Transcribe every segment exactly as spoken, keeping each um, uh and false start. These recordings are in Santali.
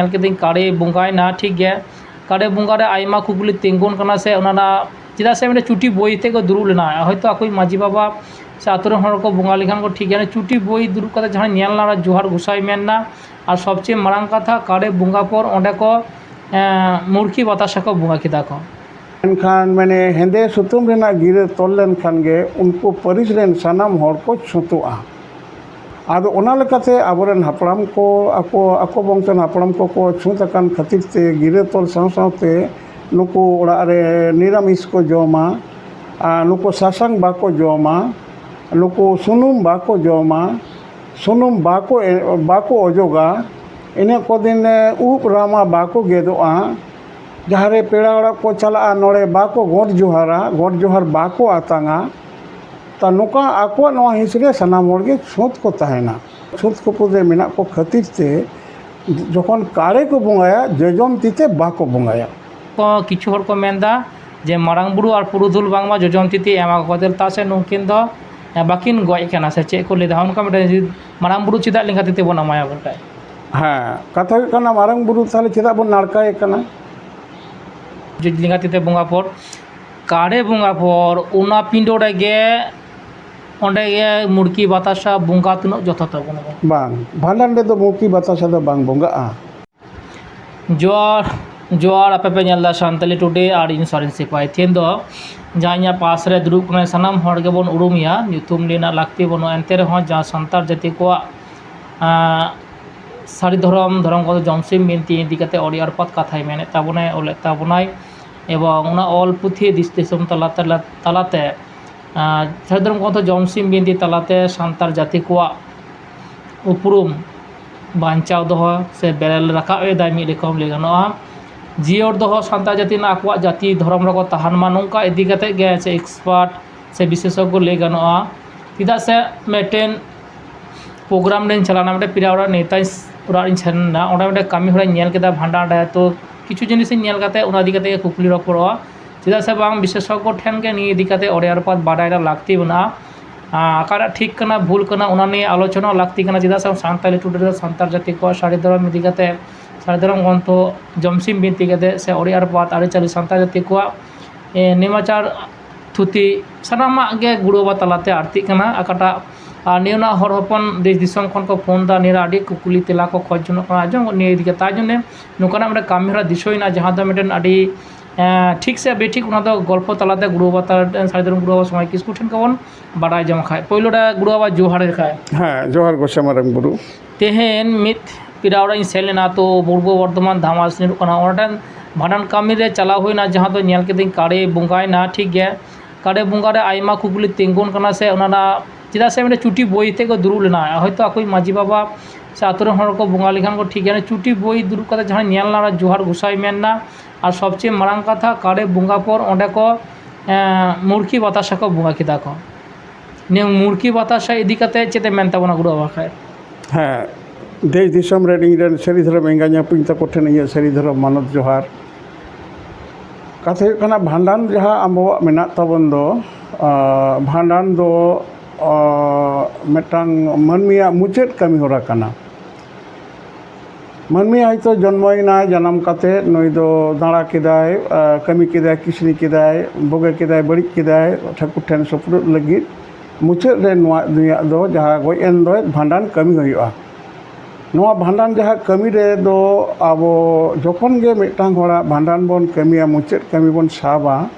ᱧᱮᱞ ᱠᱤᱫᱟᱹᱧ ᱠᱟᱲᱮ ᱵᱚᱸᱜᱟᱭᱮᱱᱟ, ᱴᱷᱤᱠ ᱜᱮ᱾ ᱠᱟᱲᱮ ᱵᱚᱸᱜᱟ ᱨᱮ ᱟᱭᱢᱟ ᱠᱩᱠᱞᱤ ᱛᱤᱸᱜᱩᱱ ᱠᱟᱱᱟ ᱥᱮ ᱚᱱᱟ ᱨᱮᱱᱟᱜ, ᱪᱮᱫᱟᱜ ᱥᱮ ᱢᱤᱫᱴᱮᱱ ᱪᱩᱴᱤ ᱵᱳᱭ ᱛᱮ ᱠᱚ ᱫᱩᱲᱩᱵ ᱞᱮᱱᱟ, ᱦᱚᱭᱛᱳ ᱟᱠᱚᱭᱤᱡ ᱢᱟᱺᱡᱷᱤ ᱵᱟᱵᱟ ᱥᱮ ᱟᱛᱳ ᱨᱮᱱ ᱦᱚᱲ ᱠᱚ ᱵᱚᱸᱜᱟ ᱞᱮᱠᱷᱟᱱ ᱠᱚ ᱴᱷᱤᱠ ᱜᱮᱭᱟ᱾ ᱪᱩᱴᱤ ᱵᱳᱭ ᱫᱩᱲᱩᱵ ᱠᱟᱛᱮ ᱡᱟᱦᱟᱸ ᱧᱮᱞ ᱮᱱᱟ, ᱚᱱᱟ ᱡᱚᱦᱟᱨ ᱜᱚᱸᱥᱟᱭ ᱢᱮᱱ ᱮᱱᱟ᱾ ᱟᱨ ᱥᱚᱵᱪᱮᱭᱮ ᱢᱟᱨᱟᱝ ᱠᱟᱛᱷᱟ, ᱠᱟᱲᱮ ᱵᱚᱸᱜᱟ ᱯᱚᱨ ᱚᱸᱰᱮ ᱠᱚ, ᱮᱸ, ᱢᱩᱲᱠᱤ ᱵᱟᱛᱟᱥᱟ ᱠᱚ ᱵᱚᱸᱜᱟ ᱠᱮᱫᱟ ᱠᱚ᱾ ᱢᱮᱱᱠᱷᱟᱱ ᱢᱟᱱᱮ ᱦᱮᱸᱫᱮ ᱥᱩᱛᱟᱹᱢ ᱨᱮᱱᱟᱜ ᱜᱤᱨᱟᱹ ᱛᱚᱞ ᱞᱮᱱᱠᱷᱟᱱ ᱜᱮ ᱩᱱᱠᱩ ᱯᱟᱹᱨᱤᱥ ᱨᱮᱱ ᱥᱟᱱᱟᱢ ᱦᱚᱲ ᱠᱚ ᱪᱷᱩᱛᱩᱜᱼᱟ᱾ ᱟᱫᱚ ᱚᱱᱟ ᱞᱮᱠᱟᱛᱮ ᱟᱵᱚᱨᱮᱱ ᱦᱟᱯᱲᱟᱢ ᱠᱚ ᱟᱠᱚ, ᱟᱠᱚ ᱵᱚᱝᱥᱚ ᱨᱮᱱ ᱦᱟᱯᱲᱟᱢ ᱠᱚᱠᱚ ᱪᱷᱩᱛ ᱟᱠᱟᱱ ᱠᱷᱟᱹᱛᱤᱨ ᱛᱮ ᱜᱤᱨᱟᱹ ᱛᱚᱞ ᱥᱟᱶ ᱥᱟᱶᱛᱮ ᱱᱩᱠᱩ ᱚᱲᱟᱜ ᱨᱮ ᱱᱤᱨᱟᱢᱤᱥ ᱠᱚ ᱡᱚᱢᱟ, ᱟᱨ ᱱᱩᱠᱩ ᱥᱟᱥᱟᱝ ᱵᱟᱠᱚ ᱡᱚᱢᱟ, ᱱᱩᱠᱩ ᱥᱩᱱᱩᱢ ᱵᱟᱠᱚ ᱡᱚᱢᱟ, ᱥᱩᱱᱩᱢ ᱵᱟᱠᱚ ᱮ-, ᱵᱟᱠᱚ ᱚᱡᱚᱜᱟ, ᱤᱱᱟᱹ ᱠᱚ ᱫᱤᱱ ᱩᱵ ᱨᱟᱢᱟ ᱵᱟᱠᱚ ᱜᱮᱫᱚᱜᱼᱟ, ᱡᱟᱦᱟᱸ ᱨᱮ ᱯᱮᱲᱟ ᱚᱲᱟᱜ ᱠᱚ ᱪᱟᱞᱟᱜᱼᱟ, ᱱᱚᱰᱮ ᱵᱟᱠᱚ ᱜᱚᱰ ᱡᱚᱦᱟᱨᱟ, ᱜᱚᱰ ᱡᱚᱦᱟᱨ ᱵᱟᱠᱚ ᱟᱛᱟᱝᱟ᱾ ᱛᱟ ᱱᱚᱝᱠᱟ ᱟᱠᱚᱣᱟᱜ ᱱᱚᱣᱟ ᱦᱤᱸᱥ ᱨᱮ ᱥᱟᱱᱟᱢ ᱦᱚᱲ ᱜᱮ ᱪᱷᱩᱸᱛ ᱠᱚ ᱛᱟᱦᱮᱱᱟ᱾ ᱪᱷᱩᱸᱛ ᱠᱚ ᱯᱩᱨᱟᱹ ᱢᱮᱱᱟᱜ ᱠᱚ ᱠᱷᱟᱹᱛᱤᱨ ᱛᱮ ᱡᱚᱠᱷᱚᱱ ᱠᱟᱲᱮ ᱠᱚ ᱵᱚᱸᱜᱟᱭᱟ, ᱡᱚᱡᱚᱢ ᱛᱤ ᱛᱮ ᱵᱟᱠᱚ ᱵᱚᱸᱜᱟᱭᱟ᱾ ᱠᱚ ᱠᱤᱪᱷᱩ ᱦᱚᱲ ᱠᱚ ᱢᱮᱱᱫᱟ ᱡᱮ ᱢᱟᱨᱟᱝ ᱵᱩᱨᱩ ᱟᱨ ᱯᱩᱨᱩᱫᱷᱩᱞ ᱵᱟᱝᱢᱟ ᱡᱚᱡᱚᱢ ᱛᱤ ᱛᱮ ᱮᱢᱟ ᱠᱚ ᱠᱷᱟᱹᱛᱤᱨ ᱛᱟ ᱥᱮ ᱱᱩᱝᱠᱤᱱ ᱫᱚ, ᱮ, ᱵᱟᱹᱠᱤᱱ ᱜᱚᱡ ᱟᱠᱟᱱᱟ ᱥᱮ ᱪᱮᱫ ᱠᱚ ᱞᱟᱹᱭᱫᱟ? ᱚᱱᱠᱟ ᱢᱤᱫᱴᱮᱱ ᱡᱩᱫᱤ ᱢᱟᱨᱟᱝ ᱵᱩᱨᱩ ᱪᱮᱫᱟᱜ ᱞᱮᱸᱜᱟ ᱛᱤ ᱛᱮᱵᱚᱱ ᱮᱢᱟᱭᱟ ᱵᱚᱱ ᱠᱷᱟᱡ? ᱦᱮᱸ, ᱠᱟᱛᱷᱟ ᱦᱩᱭᱩᱜ ᱠᱟᱱᱟ, ᱢᱟᱨᱟᱝ ᱵᱩᱨᱩ ᱛᱟᱦᱞᱮ ᱪᱮᱫᱟᱜ ᱵᱚᱱ ᱱᱟᱲᱠᱟᱭᱮ ᱠᱟᱱᱟ? ᱡᱩᱫᱤ ᱞᱮᱸᱜᱟ ᱛᱤ ᱛᱮ ᱵᱚᱸᱜᱟ ᱯᱚᱨ ᱠᱟᱲᱮ ᱵᱚᱸᱜᱟ ᱯᱚᱨ ᱚᱱᱟ ᱯᱤᱸᱰᱟᱹ ᱨᱮᱜᱮ, ᱚᱸᱰᱮ ᱜᱮ ᱢᱩᱲᱠᱤ ᱵᱟᱛᱟᱥᱟ ᱵᱚᱸᱜᱟ ᱛᱤᱱᱟᱹᱜ ᱡᱚᱛᱷᱟᱛ ᱛᱟᱵᱚᱱᱟ? ᱵᱟᱝ, ᱵᱷᱟᱸᱰᱟᱱ ᱨᱮᱫᱚ ᱢᱩᱲᱠᱤ ᱵᱟᱛᱟᱥᱟ ᱫᱚ ᱵᱟᱝ ᱵᱚᱸᱜᱟᱜᱼᱟ᱾ ᱡᱚᱦᱟᱨ, ᱡᱚᱦᱟᱨ, ᱟᱯᱮ ᱯᱮ ᱧᱮᱞ ᱮᱫᱟ ᱥᱟᱱᱛᱟᱞᱤ ᱴᱩᱰᱮ ᱟᱨ ᱤᱧ ᱥᱚᱨᱮᱱ ᱥᱤᱯᱟᱦᱤ᱾ ᱛᱮᱦᱮᱧ ᱫᱚ ᱡᱟᱦᱟᱸᱭ ᱤᱧᱟᱹᱜ ᱯᱟᱥ ᱨᱮ ᱫᱩᱲᱩᱵ ᱠᱟᱱᱟᱭ, ᱥᱟᱱᱟᱢ ᱦᱚᱲ ᱜᱮᱵᱚᱱ ᱩᱨᱩᱢᱮᱭᱟ, ᱧᱩᱛᱩᱢ ᱞᱟᱹᱭ ᱨᱮᱱᱟᱜ ᱞᱟᱹᱠᱛᱤ ᱵᱟᱹᱱᱩᱜᱼᱟ᱾ ᱮᱱᱛᱮ ᱨᱮᱦᱚᱸ ᱡᱟᱦᱟᱸ ᱥᱟᱱᱛᱟᱲ ᱡᱟᱹᱛᱤ ᱠᱚᱣᱟᱜ, ᱟᱸ, ᱥᱟᱹᱨᱤ ᱫᱷᱚᱨᱚᱢ, ᱫᱷᱚᱨᱚᱢ ᱠᱚᱫᱚ ᱡᱚᱢᱥᱤᱢ ᱵᱤᱱᱛᱤ ᱤᱫᱤ ᱠᱟᱛᱮ ᱟᱹᱰᱤ ᱟᱹᱰᱤ ᱯᱟᱛ ᱠᱟᱛᱷᱟᱭ ᱢᱮᱱᱮᱫ ᱛᱟᱵᱚᱱᱟᱭ, ᱚᱞᱮᱫ ᱛᱟᱵᱚᱱᱟᱭ᱾ ᱮᱵᱚᱝ ᱚᱱᱟ ᱚᱞ ᱯᱩᱛᱷᱤ ᱫᱤᱥ ᱫᱤᱥᱚᱢ ᱛᱟᱞᱟᱛᱮ, ᱛᱟᱞᱟᱛᱮ, ᱟᱸ, ᱥᱟᱹᱨᱤ ᱫᱷᱚᱨᱚᱢ ᱜᱨᱚᱱᱛᱷᱚ ᱡᱚᱢᱥᱤᱢ ᱵᱤᱱᱛᱤ ᱛᱟᱞᱟᱛᱮ ᱥᱟᱱᱛᱟᱲ ᱡᱟᱹᱛᱤ ᱠᱚᱣᱟᱜ ᱩᱯᱨᱩᱢ ᱵᱟᱧᱪᱟᱣ ᱫᱚᱦᱚ ᱥᱮ ᱵᱮᱨᱮᱞ ᱨᱟᱠᱟᱵ ᱮᱫᱟᱭ, ᱢᱤᱫ ᱨᱚᱠᱚᱢ ᱞᱟᱹᱭ ᱜᱟᱱᱚᱜᱼᱟ᱾ ᱡᱤᱭᱟᱹᱲ ᱫᱚᱦᱚ ᱥᱟᱱᱛᱟᱲ ᱡᱟᱹᱛᱤ ᱨᱮᱱᱟᱜ ᱟᱠᱚᱣᱟᱜ ᱡᱟᱹᱛᱤ ᱫᱷᱚᱨᱚᱢ ᱨᱮᱠᱚ ᱛᱟᱦᱮᱱ ᱢᱟ, ᱱᱚᱝᱠᱟ ᱤᱫᱤ ᱠᱟᱛᱮ ᱜᱮ ᱥᱮ expert ᱥᱮ ᱵᱤᱥᱮᱥᱚᱜᱽᱜᱚ ᱞᱟᱹᱭ ᱜᱟᱱᱚᱜᱼᱟ᱾ ᱪᱮᱫᱟᱜ ᱥᱮ ᱢᱤᱫᱴᱮᱱ program ᱨᱤᱧ ᱪᱟᱞᱟᱣᱱᱟ, ᱢᱤᱫᱴᱮᱱ ᱯᱮᱲᱟ ᱚᱲᱟᱜ ᱱᱮᱣᱛᱟᱧ ᱚᱲᱟᱜ ᱨᱤᱧ ᱥᱮᱱ ᱮᱱᱟ, ᱚᱸᱰᱮ ᱢᱤᱫᱴᱮᱱ ᱠᱟᱹᱢᱤ ᱦᱚᱨᱟᱧ ᱧᱮᱞ ᱠᱮᱫᱟ ᱵᱷᱟᱸᱰᱟᱱ ᱨᱮ, ᱛᱚ ᱠᱤᱪᱷᱩ ᱡᱤᱱᱤᱥᱤᱧ ᱧᱮᱞ ᱠᱟᱛᱮ ᱚᱱᱟ ᱤᱫᱤ ᱠᱟᱛᱮ ᱜᱮ ᱠᱩᱠᱞᱤ ᱨᱚᱯᱚᱲᱚᱜᱼᱟ᱾ ᱪᱮᱫᱟᱜ ᱥᱮ ᱵᱟᱝ, ᱵᱤᱥᱮᱥᱚᱜᱽᱜᱚ ᱴᱷᱮᱱ ᱜᱮ ᱱᱤᱭᱟᱹ ᱤᱫᱤ ᱠᱟᱛᱮ ᱟᱹᱰᱤ ᱟᱹᱰᱤ ᱯᱟᱛ ᱵᱟᱰᱟᱭ ᱨᱮᱱᱟᱜ ᱞᱟᱹᱠᱛᱤ ᱢᱮᱱᱟᱜᱼᱟ᱾ ᱟᱨ ᱚᱠᱟᱴᱟᱜ ᱴᱷᱤᱠ ᱠᱟᱱᱟ, ᱵᱷᱩᱞ ᱠᱟᱱᱟ, ᱚᱱᱟ ᱱᱤᱭᱮ ᱟᱞᱳᱪᱚᱱᱟ ᱞᱟᱹᱠᱛᱤ ᱠᱟᱱᱟ᱾ ᱪᱮᱫᱟᱜ ᱥᱮ ᱥᱟᱱᱛᱟᱞᱤ ᱴᱩᱰᱮ ᱨᱮᱫᱚ ᱥᱟᱱᱛᱟᱲ ᱡᱟᱹᱛᱤ ᱠᱚᱣᱟᱜ ᱥᱟᱹᱨᱤ ᱫᱷᱚᱨᱚᱢ ᱤᱫᱤ ᱠᱟᱛᱮ ᱥᱟᱹᱨᱤ ᱫᱷᱚᱨᱚᱢ ᱜᱨᱚᱱᱛᱷᱚ ᱡᱚᱢᱥᱤᱢ ᱵᱤᱱᱛᱤ ᱠᱟᱛᱮ ᱥᱮ ᱚᱲᱮ ᱟᱨ ᱵᱟᱫ ᱟᱹᱨᱤᱪᱟᱹᱞᱤ ᱥᱟᱱᱛᱟᱲ ᱡᱟᱹᱛᱤ ᱠᱚᱣᱟᱜ, ᱮ, ᱱᱮᱢᱟᱪᱟᱨ ᱛᱷᱩᱛᱤ ᱥᱟᱱᱟᱢᱟᱜ ᱜᱮ ᱜᱩᱨᱩ ᱵᱟᱵᱟ ᱛᱟᱞᱟᱛᱮ ᱟᱨᱛᱤᱜ ᱠᱟᱱᱟ᱾ ᱚᱠᱟᱴᱟᱜ, ᱟᱨ ᱱᱤᱭᱟᱹ ᱨᱮᱱᱟᱜ ᱦᱚᱲ ᱦᱚᱯᱚᱱ ᱫᱮᱥ ᱫᱤᱥᱚᱢ ᱠᱷᱚᱱ ᱠᱚ ᱯᱷᱳᱱ ᱮᱫᱟ, ᱱᱤᱭᱟᱹ ᱨᱮ ᱟᱹᱰᱤ ᱠᱩᱠᱞᱤ ᱛᱮᱞᱟ ᱠᱚ ᱠᱷᱚᱡᱽ ᱡᱚᱱᱚᱜ ᱠᱟᱱᱟ᱾ ᱟᱸᱡᱚᱢ ᱱᱤᱭᱟᱹ ᱤᱫᱤ ᱠᱟᱛᱮ ᱟᱸᱡᱚᱢ ᱱᱮ, ᱱᱚᱝᱠᱟᱱᱟᱜ ᱢᱤᱫᱴᱮᱱ ᱠᱟᱹᱢᱤ ᱦᱚᱨᱟ ᱫᱤᱥᱟᱹᱭᱮᱱᱟ, ᱡᱟᱦᱟᱸ ᱫᱚ ᱢᱤᱫᱴᱮᱱ ᱟᱹᱰᱤ, ᱮ, ᱴᱷᱤᱠ ᱥᱮ ᱵᱮᱴᱷᱤᱠ, ᱚᱱᱟ ᱫᱚ ᱜᱚᱞᱯᱚ ᱛᱟᱞᱟᱛᱮ ᱜᱩᱨᱩ ᱵᱟᱵᱟ ᱛᱟᱞᱟ, ᱥᱟᱹᱨᱤ ᱫᱷᱚᱨᱚᱢ ᱜᱩᱨᱩ ᱵᱟᱵᱟ ᱥᱚᱢᱟᱡᱽ ᱠᱤᱥᱠᱩ ᱴᱷᱮᱱ ᱠᱷᱚᱱ ᱵᱚᱱ ᱵᱟᱰᱟᱭ ᱡᱚᱝ ᱠᱷᱟᱡ᱾ ᱯᱳᱭᱞᱳ ᱨᱮ ᱜᱩᱨᱩ ᱵᱟᱵᱟ ᱡᱚᱦᱟᱨ ᱜᱮ ᱠᱷᱟᱡ᱾ ᱦᱮᱸ, ᱡᱚᱦᱟᱨ ᱜᱚᱥᱟ ᱢᱟᱨᱟᱝ ᱵᱩᱨᱩ᱾ ᱛᱮᱦᱮᱧ ᱢᱤᱫ ᱯᱮᱲᱟ ᱚᱲᱟᱜ ᱤᱧ ᱥᱮᱱ ᱞᱮᱱᱟ, ᱛᱚ ᱯᱩᱨᱵᱚ ᱵᱚᱨᱫᱷᱚᱢᱟᱱ ᱫᱷᱟᱢᱟᱥ ᱧᱩᱨᱩᱜ ᱠᱟᱱᱟ, ᱚᱸᱰᱮ ᱵᱷᱟᱸᱰᱟᱱ ᱠᱟᱹᱢᱤ ᱨᱮ ᱪᱟᱞᱟᱣ ᱦᱩᱭᱱᱟ, ᱡᱟᱦᱟᱸ ᱫᱚ ᱧᱮᱞ ᱠᱮᱫᱟᱹᱧ ᱠᱟᱲᱮ ᱵᱚᱸᱜᱟᱭᱮᱱᱟ, ᱴᱷᱤᱠ ᱜᱮᱭᱟ᱾ ᱠᱟᱲᱮ ᱵᱚᱸᱜᱟ ᱨᱮ ᱟᱭᱢᱟ ᱠᱩᱠᱞᱤ ᱛᱤᱸᱜᱩᱱ ᱠᱟᱱᱟ ᱥᱮ ᱚᱱᱟ ᱨᱮᱱᱟᱜ, ᱪᱮᱫᱟᱜ ᱥᱮ ᱢᱤᱫᱴᱮᱱ ᱪᱩᱴᱤ ᱵᱳᱭ ᱛᱮ ᱠᱚ ᱫᱩᱲᱩᱵ ᱞᱮᱱᱟ, ᱦᱚᱭᱛᱳ ᱟᱠᱚᱭᱤᱡ ᱢᱟᱺᱡᱷᱤ ᱵᱟᱵᱟ ᱥᱮ ᱟᱛᱳ ᱨᱮᱱ ᱦᱚᱲ ᱠᱚ ᱵᱚᱸᱜᱟ ᱞᱮᱠᱷᱟᱱ ᱠᱚ ᱴᱷᱤᱠ ᱜᱮᱭᱟ, ᱪᱩᱴᱤ ᱵᱳᱭ ᱫᱩᱲᱩᱵ ᱠᱟᱛᱮ ᱡᱟᱦᱟᱸ ᱧᱮᱞ ᱮᱱᱟ, ᱚᱱᱟ ᱡᱚᱦᱟᱨ ᱜᱚᱸᱥᱟᱭ ᱢᱮᱱ ᱮᱱᱟ, ᱟᱨ ᱥᱚᱵᱪᱮᱭᱮ ᱢᱟᱨᱟᱝ ᱠᱟᱛᱷᱟ ᱠᱟᱲᱮ ᱵᱚᱸᱜᱟ ᱯᱚᱨ ᱚᱸᱰᱮ ᱠᱚ, ᱮᱸ, ᱢᱩᱲᱠᱤ ᱵᱟᱛᱟᱥᱟ ᱠᱚ ᱵᱚᱸᱜᱟ ᱠᱮᱫᱟ ᱠᱚ᱾ ᱱᱤᱭᱟᱹ ᱢᱩᱲᱠᱤ ᱵᱟᱛᱟᱥᱟ ᱤᱫᱤ ᱠᱟᱛᱮ ᱪᱮᱫ ᱮᱢ ᱢᱮᱱ ᱛᱟᱵᱚᱱᱟ ᱜᱩᱨᱩ ᱵᱟᱵᱟ ᱠᱷᱟᱡ? ᱦᱮᱸ, ᱫᱮᱥ ᱫᱤᱥᱚᱢ ᱨᱮᱱ ᱤᱧ ᱨᱮᱱ ᱥᱟᱹᱨᱤ ᱫᱷᱚᱨᱚᱢ ᱮᱸᱜᱟ ᱧᱟᱯᱤᱧ ᱛᱟᱠᱚ ᱴᱷᱮᱱ ᱤᱧᱟᱹᱜ ᱥᱟᱹᱨᱤ ᱫᱷᱚᱨᱚᱢ ᱢᱟᱱᱚᱛ ᱡᱚᱦᱟᱨ᱾ ᱠᱟᱛᱷᱟ ᱦᱩᱭᱩᱜ ᱠᱟᱱᱟ, ᱵᱷᱟᱸᱰᱟᱱ ᱡᱟᱦᱟᱸ ᱟᱵᱚᱣᱟᱜ ᱢᱮᱱᱟᱜ ᱛᱟᱵᱚᱱ ᱫᱚ, ᱟᱸ, ᱵᱷᱟᱸᱰᱟᱱ ᱫᱚ, ᱟᱸ, ᱢᱤᱫᱴᱟᱝ ᱢᱟᱹᱱᱢᱤᱭᱟᱜ ᱢᱩᱪᱟᱹᱫ ᱠᱟᱹᱢᱤ ᱦᱚᱨᱟ ᱠᱟᱱᱟ᱾ ᱢᱟᱹᱱᱢᱤ ᱦᱚᱭᱛᱳ ᱡᱚᱱᱢᱚᱭᱮᱱᱟᱭ, ᱡᱟᱱᱟᱢ ᱠᱟᱛᱮ ᱱᱩᱭ ᱫᱚ ᱫᱟᱬᱟ ᱠᱮᱫᱟᱭ, ᱟᱸ, ᱠᱟᱹᱢᱤ ᱠᱮᱫᱟᱭ, ᱠᱤᱥᱱᱤ ᱠᱮᱫᱟᱭ, ᱵᱩᱜᱤ ᱠᱮᱫᱟᱭ, ᱵᱟᱹᱲᱤᱡ ᱠᱮᱫᱟᱭ, ᱴᱷᱟᱹᱠᱩᱨ ᱴᱷᱮᱱ ᱥᱩᱯᱨᱩᱫ ᱞᱟᱹᱜᱤᱫ᱾ ᱢᱩᱪᱟᱹᱫ ᱨᱮ ᱱᱚᱣᱟ ᱱᱩᱭᱟᱜ ᱫᱚ ᱡᱟᱦᱟᱸ ᱜᱚᱡ ᱮᱱ ᱫᱚᱭ, ᱵᱷᱟᱸᱰᱟᱱ ᱠᱟᱹᱢᱤ ᱦᱩᱭᱩᱜᱼᱟ᱾ ᱱᱚᱣᱟ ᱵᱷᱟᱸᱰᱟᱱ ᱡᱟᱦᱟᱸ ᱠᱟᱹᱢᱤ ᱨᱮᱫᱚ ᱟᱵᱚ ᱡᱚᱠᱷᱚᱱ ᱜᱮ ᱢᱤᱫᱴᱟᱝ ᱦᱚᱲᱟᱜ ᱵᱷᱟᱸᱰᱟᱱ ᱵᱚᱱ ᱠᱟᱹᱢᱤᱭᱟ, ᱢᱩᱪᱟᱹᱫ ᱠᱟᱹᱢᱤ ᱵᱚᱱ ᱥᱟᱵᱟ,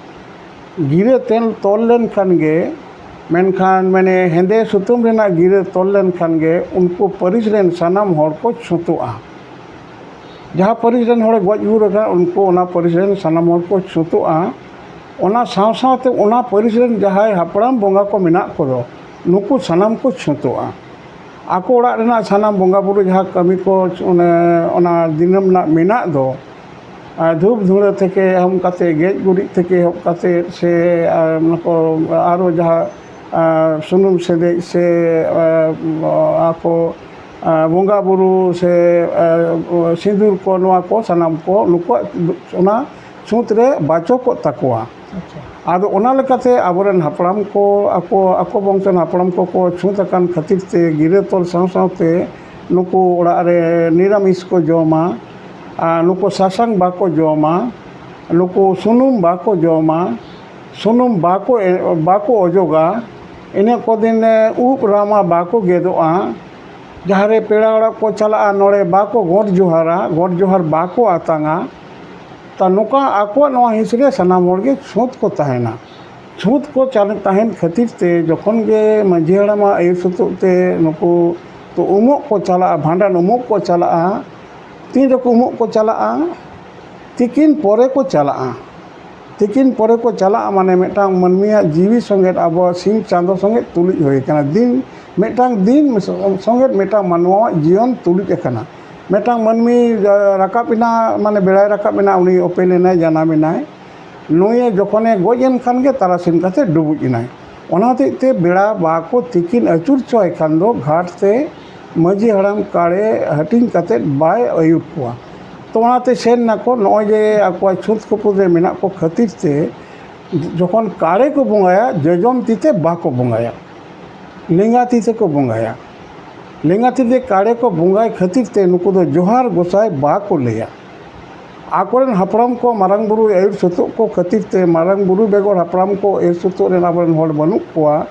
ᱜᱤᱨᱟᱹ ᱛᱮᱞ ᱛᱚᱞ ᱞᱮᱱᱠᱷᱟᱱ ᱜᱮ, ᱢᱮᱱᱠᱷᱟᱱ ᱢᱟᱱᱮ ᱦᱮᱸᱫᱮ ᱥᱩᱛᱟᱹᱢ ᱨᱮᱱᱟᱜ ᱜᱤᱨᱟᱹ ᱛᱚᱞ ᱞᱮᱱᱠᱷᱟᱱ ᱜᱮ ᱩᱱᱠᱩ ᱯᱟᱹᱨᱤᱥ ᱨᱮᱱ ᱥᱟᱱᱟᱢ ᱦᱚᱲ ᱠᱚ ᱪᱷᱩᱛᱩᱜᱼᱟ᱾ ᱡᱟᱦᱟᱸ ᱯᱟᱹᱨᱤᱥ ᱨᱮᱱ ᱦᱚᱲᱮ ᱜᱚᱡ ᱜᱩᱨ ᱟᱠᱟᱱ, ᱩᱱᱠᱩ ᱚᱱᱟ ᱯᱟᱹᱨᱤᱥ ᱨᱮᱱ ᱥᱟᱱᱟᱢ ᱦᱚᱲ ᱠᱚ ᱪᱷᱩᱛᱩᱜᱼᱟ᱾ ᱚᱱᱟ ᱥᱟᱶ ᱥᱟᱶᱛᱮ ᱚᱱᱟ ᱯᱟᱹᱨᱤᱥ ᱨᱮᱱ ᱡᱟᱦᱟᱸᱭ ᱦᱟᱯᱲᱟᱢ ᱵᱚᱸᱜᱟ ᱠᱚ ᱢᱮᱱᱟᱜ ᱠᱚᱫᱚ, ᱱᱩᱠᱩ ᱥᱟᱱᱟᱢ ᱠᱚ ᱪᱷᱩᱛᱩᱜᱼᱟ᱾ ᱟᱠᱚ ᱚᱲᱟᱜ ᱨᱮᱱᱟᱜ ᱥᱟᱱᱟᱢ ᱵᱚᱸᱜᱟ ᱵᱩᱨᱩ ᱡᱟᱦᱟᱸ ᱠᱟᱹᱢᱤ ᱠᱚ, ᱚᱱᱮ, ᱚᱱᱟ ᱫᱤᱱᱟᱹᱢ ᱨᱮᱱᱟᱜ ᱢᱮᱱᱟᱜ ᱫᱚ, ᱟᱨ ᱫᱷᱩᱯ ᱫᱷᱩᱬᱟᱹ ᱛᱷᱮᱠᱮ ᱮᱦᱚᱵ ᱠᱟᱛᱮ, ᱜᱮᱡ ᱜᱩᱨᱤᱡ ᱛᱷᱮᱠᱮ ᱮᱦᱚᱵ ᱠᱟᱛᱮ, ᱥᱮ, ᱟᱨ ᱚᱱᱟ ᱠᱚ ᱟᱨᱚ ᱡᱟᱦᱟᱸ, ᱟᱨ ᱥᱩᱱᱩᱢ ᱥᱮᱸᱫᱮᱡ ᱥᱮ, ᱟᱨ ᱟᱠᱚ, ᱟᱨ ᱵᱚᱸᱜᱟ ᱵᱩᱨᱩ ᱥᱮ, ᱟᱨ ᱥᱤᱸᱫᱩᱨ ᱠᱚ, ᱱᱚᱣᱟ ᱠᱚ ᱥᱟᱱᱟᱢ ᱠᱚ ᱱᱩᱠᱩᱣᱟᱜ ᱚᱱᱟ ᱪᱷᱩᱸᱛ ᱨᱮ ᱵᱟᱪᱚᱠᱚᱜ ᱛᱟᱠᱚᱣᱟ᱾ ᱟᱪᱪᱷᱟ᱾ ᱟᱫᱚ ᱚᱱᱟ ᱞᱮᱠᱟᱛᱮ ᱟᱵᱚᱨᱮᱱ ᱦᱟᱯᱲᱟᱢ ᱠᱚ, ᱟᱠᱚ, ᱟᱠᱚ ᱵᱚᱝᱥᱚ ᱨᱮᱱ ᱦᱟᱯᱲᱟᱢ ᱠᱚᱠᱚ ᱪᱷᱩᱸᱛ ᱟᱠᱟᱱ ᱠᱷᱟᱹᱛᱤᱨ ᱛᱮ ᱜᱤᱨᱟᱹ ᱛᱚᱞ ᱥᱟᱶ ᱥᱟᱶᱛᱮ ᱱᱩᱠᱩ ᱚᱲᱟᱜ ᱨᱮ ᱱᱤᱨᱟᱢᱤᱥ ᱠᱚ ᱡᱚᱢᱟ᱾ ᱟᱨ ᱱᱩᱠᱩ ᱥᱟᱥᱟᱝ ᱵᱟᱠᱚ ᱡᱚᱢᱟ, ᱱᱩᱠᱩ ᱥᱩᱱᱩᱢ ᱵᱟᱠᱚ ᱡᱚᱢᱟ, ᱥᱩᱱᱩᱢ ᱵᱟᱠᱚ ᱮ-, ᱵᱟᱠᱚ ᱚᱡᱚᱜᱟ, ᱤᱱᱟᱹ ᱠᱚ ᱫᱤᱱ ᱨᱮ ᱩᱵ ᱨᱟᱢᱟ ᱵᱟᱠᱚ ᱜᱮᱫᱚᱜᱼᱟ, ᱡᱟᱦᱟᱸ ᱨᱮ ᱯᱮᱲᱟ ᱚᱲᱟᱜ ᱠᱚ ᱪᱟᱞᱟᱜᱼᱟ, ᱱᱚᱰᱮ ᱵᱟᱠᱚ ᱜᱚᱰ ᱡᱚᱦᱟᱨᱟ, ᱜᱚᱰ ᱡᱚᱦᱟᱨ ᱵᱟᱠᱚ ᱟᱛᱟᱝᱟ᱾ ᱛᱟ ᱱᱚᱝᱠᱟ ᱟᱠᱚᱣᱟᱜ ᱱᱚᱣᱟ ᱦᱤᱸᱥ ᱨᱮ ᱥᱟᱱᱟᱢ ᱦᱚᱲ ᱜᱮ ᱪᱷᱩᱸᱛ ᱠᱚ ᱛᱟᱦᱮᱱᱟ᱾ ᱪᱷᱩᱸᱛ ᱠᱚ ᱪᱟᱞ-, ᱛᱟᱦᱮᱱ ᱠᱷᱟᱹᱛᱤᱨ ᱛᱮ ᱡᱚᱠᱷᱚᱱ ᱜᱮ ᱢᱟᱹᱡᱷᱤ ᱦᱟᱲᱟᱢᱟᱜ ᱟᱹᱭᱩᱨ ᱥᱩᱛᱩᱜ ᱛᱮ ᱱᱩᱠᱩ ᱛᱚ ᱩᱢᱚᱜ ᱠᱚ ᱪᱟᱞᱟᱜᱼᱟ, ᱵᱷᱟᱸᱰᱟᱱ ᱩᱢᱚᱜ ᱠᱚ ᱪᱟᱞᱟᱜᱼᱟ, ᱛᱤᱱ ᱨᱮᱠᱚ ᱩᱢᱚᱜ ᱠᱚ ᱪᱟᱞᱟᱜᱼᱟ? ᱛᱤᱠᱤᱱ ᱯᱚᱨᱮ ᱠᱚ ᱪᱟᱞᱟᱜᱼᱟ᱾ ᱛᱤᱠᱤᱱ ᱯᱚᱨᱮ ᱠᱚ ᱪᱟᱞᱟᱜᱼᱟ, ᱢᱟᱱᱮ ᱢᱤᱫᱴᱟᱝ ᱢᱟᱹᱱᱢᱤᱭᱟᱜ ᱡᱤᱣᱤ ᱥᱚᱸᱜᱮ ᱟᱵᱚ ᱥᱤᱧ ᱪᱟᱸᱫᱚ ᱥᱚᱸᱜᱮ ᱛᱩᱞᱩᱡ ᱦᱩᱭ ᱟᱠᱟᱱᱟ᱾ ᱫᱤᱱ, ᱢᱤᱫᱴᱟᱝ ᱫᱤᱱ ᱥᱚᱸᱜᱮ ᱢᱤᱫᱴᱟᱝ ᱢᱟᱱᱣᱟᱣᱟᱜ ᱡᱤᱭᱚᱱ ᱛᱩᱞᱩᱡ ᱟᱠᱟᱱᱟ᱾ ᱢᱤᱫᱴᱟᱝ ᱢᱟᱹᱱᱢᱤ ᱨᱟᱠᱟᱵ ᱮᱱᱟ, ᱢᱟᱱᱮ ᱵᱮᱲᱟᱭ ᱨᱟᱠᱟᱵ ᱮᱱᱟ, ᱩᱱᱤ ᱚᱯᱮᱞ ᱮᱱᱟᱭ, ᱡᱟᱱᱟᱢ ᱮᱱᱟᱭ᱾ ᱱᱩᱭᱮ ᱡᱚᱠᱷᱚᱱᱮ ᱜᱚᱡ ᱮᱱ ᱠᱷᱟᱱ ᱜᱮ ᱛᱟᱨᱟᱥᱤᱧ ᱠᱟᱛᱮ ᱰᱩᱵᱩᱡ ᱮᱱᱟᱭ᱾ ᱚᱱᱟ ᱦᱚᱛᱮᱡ ᱛᱮ ᱵᱮᱲᱟ ᱵᱟᱠᱚ ᱛᱤᱠᱤᱱ ᱟᱹᱪᱩᱨ ᱪᱚᱭ ᱠᱷᱟᱱ ᱫᱚ ᱜᱷᱟᱴ ᱛᱮ ᱢᱟᱹᱡᱷᱤ ᱦᱟᱲᱟᱢ ᱠᱟᱲᱮ ᱦᱟᱹᱴᱤᱧ ᱠᱟᱛᱮ ᱵᱟᱭ ᱟᱹᱭᱩᱨ ᱠᱚᱣᱟ᱾ ᱛᱚ ᱚᱱᱟᱛᱮ ᱥᱮᱱ ᱱᱟᱠᱚ, ᱱᱚᱜᱼᱚᱭ ᱡᱮ ᱟᱠᱚᱣᱟᱜ ᱪᱷᱩᱸᱛ ᱠᱷᱟᱹᱯᱟᱹᱨᱤ ᱨᱮ ᱢᱮᱱᱟᱜ ᱠᱚ ᱠᱷᱟᱹᱛᱤᱨ ᱛᱮ ᱡᱚᱠᱷᱚᱱ ᱠᱟᱲᱮ ᱠᱚ ᱵᱚᱸᱜᱟᱭᱟ, ᱡᱚᱡᱚᱢ ᱛᱤ ᱛᱮ ᱵᱟᱠᱚ ᱵᱚᱸᱜᱟᱭᱟ, ᱞᱮᱸᱜᱟ ᱛᱤ ᱛᱮᱠᱚ ᱵᱚᱸᱜᱟᱭᱟ᱾ ᱞᱮᱸᱜᱟ ᱛᱤ ᱛᱮ ᱠᱟᱲᱮ ᱠᱚ ᱵᱚᱸᱜᱟᱭ ᱠᱷᱟᱹᱛᱤᱨ ᱛᱮ ᱱᱩᱠᱩ ᱫᱚ ᱡᱚᱦᱟᱨ ᱜᱚᱸᱥᱟᱭ ᱵᱟᱠᱚ ᱞᱟᱹᱭᱟ᱾ ᱟᱠᱚᱨᱮᱱ ᱦᱟᱯᱲᱟᱢ ᱠᱚ ᱢᱟᱨᱟᱝ ᱵᱩᱨᱩ ᱟᱹᱭᱩᱨ ᱥᱟᱹᱛᱚᱜ ᱠᱚ ᱠᱷᱟᱹᱛᱤᱨ ᱛᱮ ᱢᱟᱨᱟᱝ ᱵᱩᱨᱩ ᱵᱮᱜᱚᱨ ᱦᱟᱯᱲᱟᱢ ᱠᱚ ᱟᱹᱭᱩᱨ ᱥᱟᱹᱛᱚᱜ ᱨᱮᱱ ᱟᱵᱚᱨᱮᱱ ᱦᱚᱲ ᱵᱟᱹᱱᱩᱜ ᱠᱚᱣᱟ,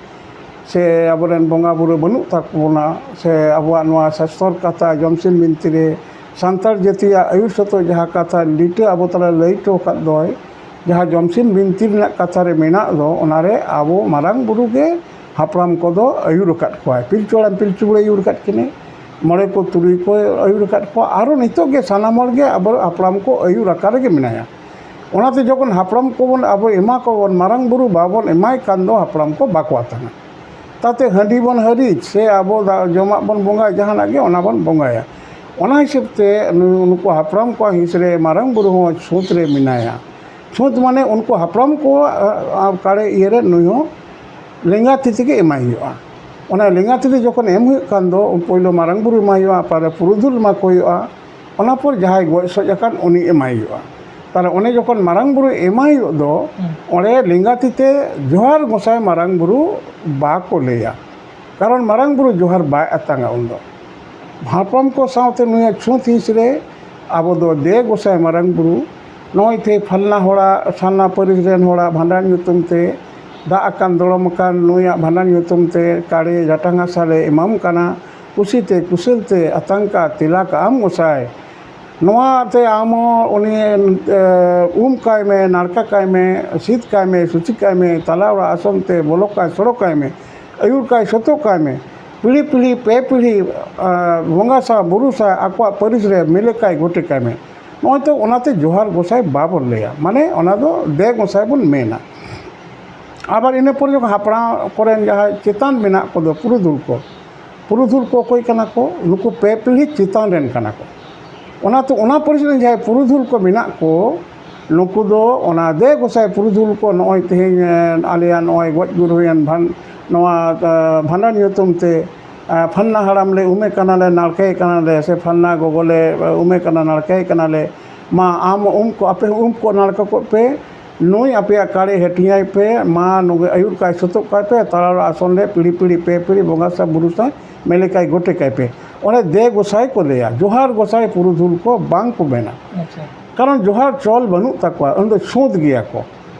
ᱥᱮ ᱟᱵᱚᱨᱮᱱ ᱵᱚᱸᱜᱟ ᱵᱩᱨᱩ ᱵᱟᱹᱱᱩᱜ ᱛᱟᱵᱚᱱᱟ, ᱥᱮ ᱟᱵᱚᱣᱟᱜ ᱱᱚᱣᱟ ᱥᱟᱥᱛᱚᱨ ᱠᱟᱛᱷᱟ ᱡᱚᱢᱥᱤᱢ ᱵᱤᱱᱛᱤ ᱨᱮ ᱥᱟᱱᱛᱟᱲ ᱡᱟᱹᱛᱤᱭᱟᱜ ᱟᱹᱭᱩᱨ ᱥᱟᱹᱛᱚᱜ ᱡᱟᱦᱟᱸ ᱠᱟᱛᱷᱟ ᱞᱤᱴᱟᱹ ᱟᱵᱚ ᱛᱟᱞᱟ ᱞᱟᱹᱭ ᱦᱚᱴᱚ ᱟᱠᱟᱫ ᱫᱚᱭ, ᱡᱟᱦᱟᱸ ᱡᱚᱢᱥᱤᱢ ᱵᱤᱱᱛᱤ ᱨᱮᱱᱟᱜ ᱠᱟᱛᱷᱟ ᱨᱮ ᱢᱮᱱᱟᱜ ᱫᱚ, ᱚᱱᱟᱨᱮ ᱟᱵᱚ ᱢᱟᱨᱟᱝ ᱵᱩᱨᱩ ᱜᱮ ᱦᱟᱯᱲᱟᱢ ᱠᱚᱫᱚ ᱟᱹᱭᱩᱨ ᱟᱠᱟᱫ ᱠᱚᱣᱟᱭ, ᱯᱤᱞᱪᱩ ᱦᱟᱲᱟᱢ ᱯᱤᱞᱪᱩ ᱵᱩᱲᱦᱤ ᱟᱹᱭᱩᱨ ᱟᱠᱟᱫ ᱠᱤᱱᱟᱹ, ᱢᱚᱬᱮ ᱠᱚ ᱛᱩᱨᱩᱭ ᱠᱚ ᱟᱹᱭᱩᱨ ᱟᱠᱟᱫ ᱠᱚᱣᱟ, ᱟᱨᱚ ᱱᱤᱛᱚᱜ ᱜᱮ ᱥᱟᱱᱟᱢ ᱦᱚᱲ ᱜᱮ ᱟᱵᱚ ᱦᱟᱯᱲᱟᱢ ᱠᱚ ᱟᱹᱭᱩᱨ ᱟᱠᱟᱫ ᱨᱮᱜᱮ ᱢᱮᱱᱟᱭᱟ᱾ ᱚᱱᱟᱛᱮ ᱡᱚᱠᱷᱚᱱ ᱦᱟᱯᱲᱟᱢ ᱠᱚᱵᱚᱱ ᱟᱵᱚ ᱮᱢᱟ ᱠᱚᱵᱚᱱ, ᱢᱟᱨᱟᱝ ᱵᱩᱨᱩ ᱵᱟᱵᱚᱱ ᱮᱢᱟᱭ ᱠᱷᱟᱱ ᱫᱚ ᱦᱟᱯᱲᱟᱢ ᱠᱚ ᱵᱟᱠᱚ ᱟᱛᱟᱝᱟ᱾ ᱛᱟᱛᱮ ᱦᱟᱺᱰᱤ ᱵᱚᱱ ᱦᱟᱹᱨᱤᱡ ᱥᱮ ᱟᱵᱚ ᱫᱟ-, ᱡᱚᱢᱟᱜ ᱵᱚᱱ ᱵᱚᱸᱜᱟᱭ, ᱡᱟᱦᱟᱱᱟᱜ ᱜᱮ ᱚᱱᱟ ᱵᱚᱱ ᱵᱚᱸᱜᱟᱭᱟ᱾ ᱚᱱᱟ ᱦᱤᱥᱟᱹᱵ ᱛᱮ ᱱᱩ-, ᱱᱩᱠᱩ ᱦᱟᱯᱲᱟᱢ ᱠᱚᱣᱟᱜ ᱦᱤᱸᱥ ᱨᱮ ᱢᱟᱨᱟᱝ ᱵᱩᱨᱩ ᱦᱚᱸ ᱪᱷᱩᱸᱛ ᱨᱮ ᱢᱮᱱᱟᱭᱟ᱾ ᱪᱷᱩᱸᱛ ᱢᱟᱱᱮ ᱩᱱᱠᱩ ᱦᱟᱯᱲᱟᱢ ᱠᱚᱣᱟᱜ, ᱟ, ᱟ, ᱠᱟᱲᱮ ᱤᱭᱟᱹ ᱨᱮ ᱱᱩᱭ ᱦᱚᱸ ᱞᱮᱸᱜᱟ ᱛᱤ ᱛᱮᱜᱮ ᱮᱢᱟᱭ ᱦᱩᱭᱩᱜᱼᱟ᱾ ᱚᱱᱟ ᱞᱮᱸᱜᱟ ᱛᱤ ᱛᱮ ᱡᱚᱠᱷᱚᱱ ᱮᱢ ᱦᱩᱭᱩᱜ ᱠᱷᱟᱱ ᱫᱚ, ᱩᱱ ᱯᱳᱭᱞᱳ ᱢᱟᱨᱟᱝ ᱵᱩᱨᱩ ᱮᱢᱟᱭ ᱦᱩᱭᱩᱜᱼᱟ, ᱯᱟᱨᱮ ᱯᱩᱨᱩᱫᱷᱩᱞ ᱮᱢᱟ ᱠᱚ ᱦᱩᱭᱩᱜᱼᱟ, ᱚᱱᱟ ᱯᱚᱨ ᱡᱟᱦᱟᱸᱭ ᱜᱚᱡ ᱥᱚᱡ ᱟᱠᱟᱱ ᱩᱱᱤ ᱮᱢᱟᱭ ᱦᱩᱭᱩᱜᱼᱟ᱾ ᱛᱟᱦᱞᱮ ᱚᱱᱮ ᱡᱚᱠᱷᱚᱱ ᱢᱟᱨᱟᱝ ᱵᱩᱨᱩ ᱮᱢᱟᱭ ᱦᱩᱭᱩᱜ ᱫᱚ, ᱦᱩᱸ᱾ ᱚᱸᱰᱮ ᱞᱮᱸᱜᱟ ᱛᱤ ᱛᱮ ᱡᱚᱦᱟᱨ ᱜᱚᱸᱥᱟᱭ ᱢᱟᱨᱟᱝ ᱵᱩᱨᱩ ᱵᱟᱠᱚ ᱞᱟᱹᱭᱟ, ᱠᱟᱨᱚᱱ ᱢᱟᱨᱟᱝ ᱵᱩᱨᱩ ᱡᱚᱦᱟᱨ ᱵᱟᱭ ᱟᱛᱟᱝᱟ ᱩᱱᱫᱚ᱾ ᱦᱟᱯᱲᱟᱢ ᱠᱚ ᱥᱟᱶᱛᱮ ᱱᱩᱭᱟᱜ ᱪᱷᱩᱸᱛ ᱦᱤᱸᱥ ᱨᱮ ᱟᱵᱚ ᱫᱚ ᱫᱮ ᱜᱚᱸᱥᱟᱭ ᱢᱟᱨᱟᱝ ᱵᱩᱨᱩ, ᱱᱚᱜᱼᱚᱭ ᱛᱮ ᱯᱷᱟᱞᱱᱟ ᱦᱚᱲᱟᱜ, ᱯᱷᱟᱞᱱᱟ ᱯᱟᱹᱨᱤᱥ ᱨᱮᱱ ᱦᱚᱲᱟᱜ ᱵᱷᱟᱸᱰᱟᱱ ᱧᱩᱛᱩᱢ ᱛᱮ, ᱫᱟᱜ ᱟᱠᱟᱱ ᱫᱚᱲᱚᱢ ᱟᱠᱟᱱ ᱱᱩᱭᱟᱜ ᱵᱷᱟᱸᱰᱟᱱ ᱧᱩᱛᱩᱢ ᱛᱮ ᱠᱟᱲᱮ ᱡᱟᱴᱟᱝ ᱦᱟᱥᱟ ᱞᱮ ᱮᱢᱟᱢ ᱠᱟᱱᱟ, ᱠᱩᱥᱤ ᱛᱮ ᱠᱩᱥᱟᱹᱞ ᱛᱮ ᱟᱛᱟᱝ ᱠᱟᱜ ᱛᱮᱞᱟ ᱠᱟᱜ ᱟᱢ ᱜᱚᱸᱥᱟᱭ᱾ ᱱᱚᱣᱟ ᱛᱮ ᱟᱢ ᱦᱚᱸ ᱩᱱᱤ, ᱮ, ᱩᱢ ᱠᱟᱭ ᱢᱮ, ᱱᱟᱲᱠᱟ ᱠᱟᱭ ᱢᱮ, ᱥᱤᱫ ᱠᱟᱭ ᱢᱮ, ᱥᱩᱪᱤ ᱠᱟᱭ ᱢᱮ, ᱛᱟᱞᱟ ᱚᱲᱟᱜ ᱟᱥᱚᱱ ᱛᱮ ᱵᱚᱞᱚ ᱠᱟᱭ ᱥᱚᱲᱚ ᱠᱟᱭ ᱢᱮ, ᱟᱹᱭᱩᱨ ᱠᱟᱭ ᱥᱚᱛᱚᱜ ᱠᱟᱭ ᱢᱮ, ᱯᱤᱲᱦᱤ ᱯᱤᱲᱦᱤ ᱯᱮ ᱯᱤᱲᱦᱤ, ᱟ, ᱵᱚᱸᱜᱟ ᱥᱟᱶ ᱵᱩᱨᱩ ᱥᱟᱶ ᱟᱠᱚᱣᱟᱜ ᱯᱟᱹᱨᱤᱥ ᱨᱮ ᱢᱮᱞᱮ ᱠᱟᱭ ᱜᱚᱴᱮ ᱠᱟᱭ ᱢᱮ᱾ ᱱᱚᱜᱼᱚᱭ ᱛᱚ ᱚᱱᱟᱛᱮ ᱡᱚᱦᱟᱨ ᱜᱚᱸᱥᱟᱭ ᱵᱟᱵᱚᱱ ᱞᱟᱹᱭᱟ, ᱢᱟᱱᱮ ᱚᱱᱟ ᱫᱚ ᱫᱮ ᱜᱚᱸᱥᱟᱭ ᱵᱚᱱ ᱢᱮᱱᱟ᱾ ᱟᱵᱟᱨ ᱤᱱᱟᱹ ᱯᱚᱨᱮ ᱡᱚᱠᱷᱚᱱ ᱦᱟᱯᱲᱟᱢ ᱠᱚᱨᱮᱱ ᱡᱟᱦᱟᱸᱭ ᱪᱮᱛᱟᱱ ᱢᱮᱱᱟᱜ ᱠᱚᱫᱚ ᱯᱩᱨᱩᱫᱷᱩᱞ ᱠᱚ, ᱯᱩᱨᱩᱫᱷᱩᱞ ᱠᱚ ᱚᱠᱚᱭ ᱠᱟᱱᱟ ᱠᱚ? ᱱᱩᱠᱩ ᱯᱮ ᱯᱤᱲᱦᱤ ᱪᱮᱛᱟᱱ ᱨᱮᱱ ᱠᱟᱱᱟ ᱠᱚ᱾ ᱚᱱᱟᱛᱮ ᱚᱱᱟ ᱯᱟᱹᱨᱤᱥ ᱨᱮᱱ ᱡᱟᱦᱟᱸᱭ ᱯᱩᱨᱩᱫᱷᱩᱞ ᱠᱚ ᱢᱮᱱᱟᱜ ᱠᱚ, ᱱᱩᱠᱩ ᱫᱚ ᱚᱱᱟ ᱫᱮ ᱜᱚᱸᱥᱟᱭ ᱯᱩᱨᱩᱫᱷᱩᱞ ᱠᱚ ᱱᱚᱜᱼᱚᱭ ᱛᱮᱦᱮᱧ, ᱮ, ᱟᱞᱮᱭᱟᱜ ᱱᱚᱜᱼᱚᱭ ᱜᱚᱡ ᱜᱩᱨ ᱦᱩᱭᱮᱱ ᱵᱷᱟᱱ-, ᱱᱚᱣᱟ, ᱮ, ᱵᱷᱟᱸᱰᱟᱱ ᱧᱩᱛᱩᱢ ᱛᱮ, ᱮ, ᱯᱷᱟᱞᱱᱟ ᱦᱟᱲᱟᱢ ᱞᱮ ᱩᱢᱮ ᱠᱟᱱᱟᱞᱮ, ᱱᱟᱲᱠᱟᱭᱮ ᱠᱟᱱᱟᱞᱮ, ᱥᱮ ᱯᱷᱟᱞᱱᱟ ᱜᱚᱜᱚ ᱞᱮ, ᱮ, ᱩᱢᱮ ᱠᱟᱱᱟ, ᱱᱟᱲᱠᱟᱭᱮ ᱠᱟᱱᱟᱞᱮ, ᱢᱟ ᱟᱢ ᱩᱢ ᱠᱚ, ᱟᱯᱮ ᱦᱚᱸ ᱩᱢ ᱠᱚ ᱱᱟᱲᱠᱟ ᱠᱚᱜ ᱯᱮ, ᱱᱩᱭ ᱟᱯᱮᱭᱟᱜ ᱠᱟᱲᱮ ᱦᱟᱹᱴᱤᱧᱟᱭ ᱯᱮ, ᱢᱟ ᱱᱩᱭ ᱟᱹᱭᱩᱨ ᱠᱟᱭ ᱥᱚᱛᱚᱜ ᱠᱟᱭ ᱯᱮ, ᱛᱟᱞᱟ ᱚᱲᱟᱜ ᱟᱥᱚᱱ ᱨᱮ ᱯᱤᱲᱦᱤ ᱯᱤᱲᱦᱤ ᱯᱮ ᱯᱤᱲᱦᱤ ᱵᱚᱸᱜᱟ ᱥᱟᱶ ᱵᱩᱨᱩ ᱥᱟᱶ ᱢᱮᱞᱮᱠᱟᱭ ᱜᱚᱴᱮ ᱠᱟᱭ ᱯᱮ᱾ ᱚᱸᱰᱮ ᱫᱮ ᱜᱚᱸᱥᱟᱭ ᱠᱚ ᱞᱟᱹᱭᱟ, ᱡᱚᱦᱟᱨ ᱜᱚᱸᱥᱟᱭ ᱯᱩᱨᱩᱫᱷᱩᱞ ᱠᱚ ᱵᱟᱝ ᱠᱚ ᱢᱮᱱᱟ᱾ ᱟᱪᱪᱷᱟ᱾ ᱠᱟᱨᱚᱱ ᱡᱚᱦᱟᱨ ᱪᱚᱞ ᱵᱟᱹᱱᱩᱜ ᱛᱟᱠᱚᱣᱟ, ᱩᱱ ᱫᱚ ᱪᱷᱩᱸᱛ ᱜᱮᱭᱟ ᱠᱚ᱾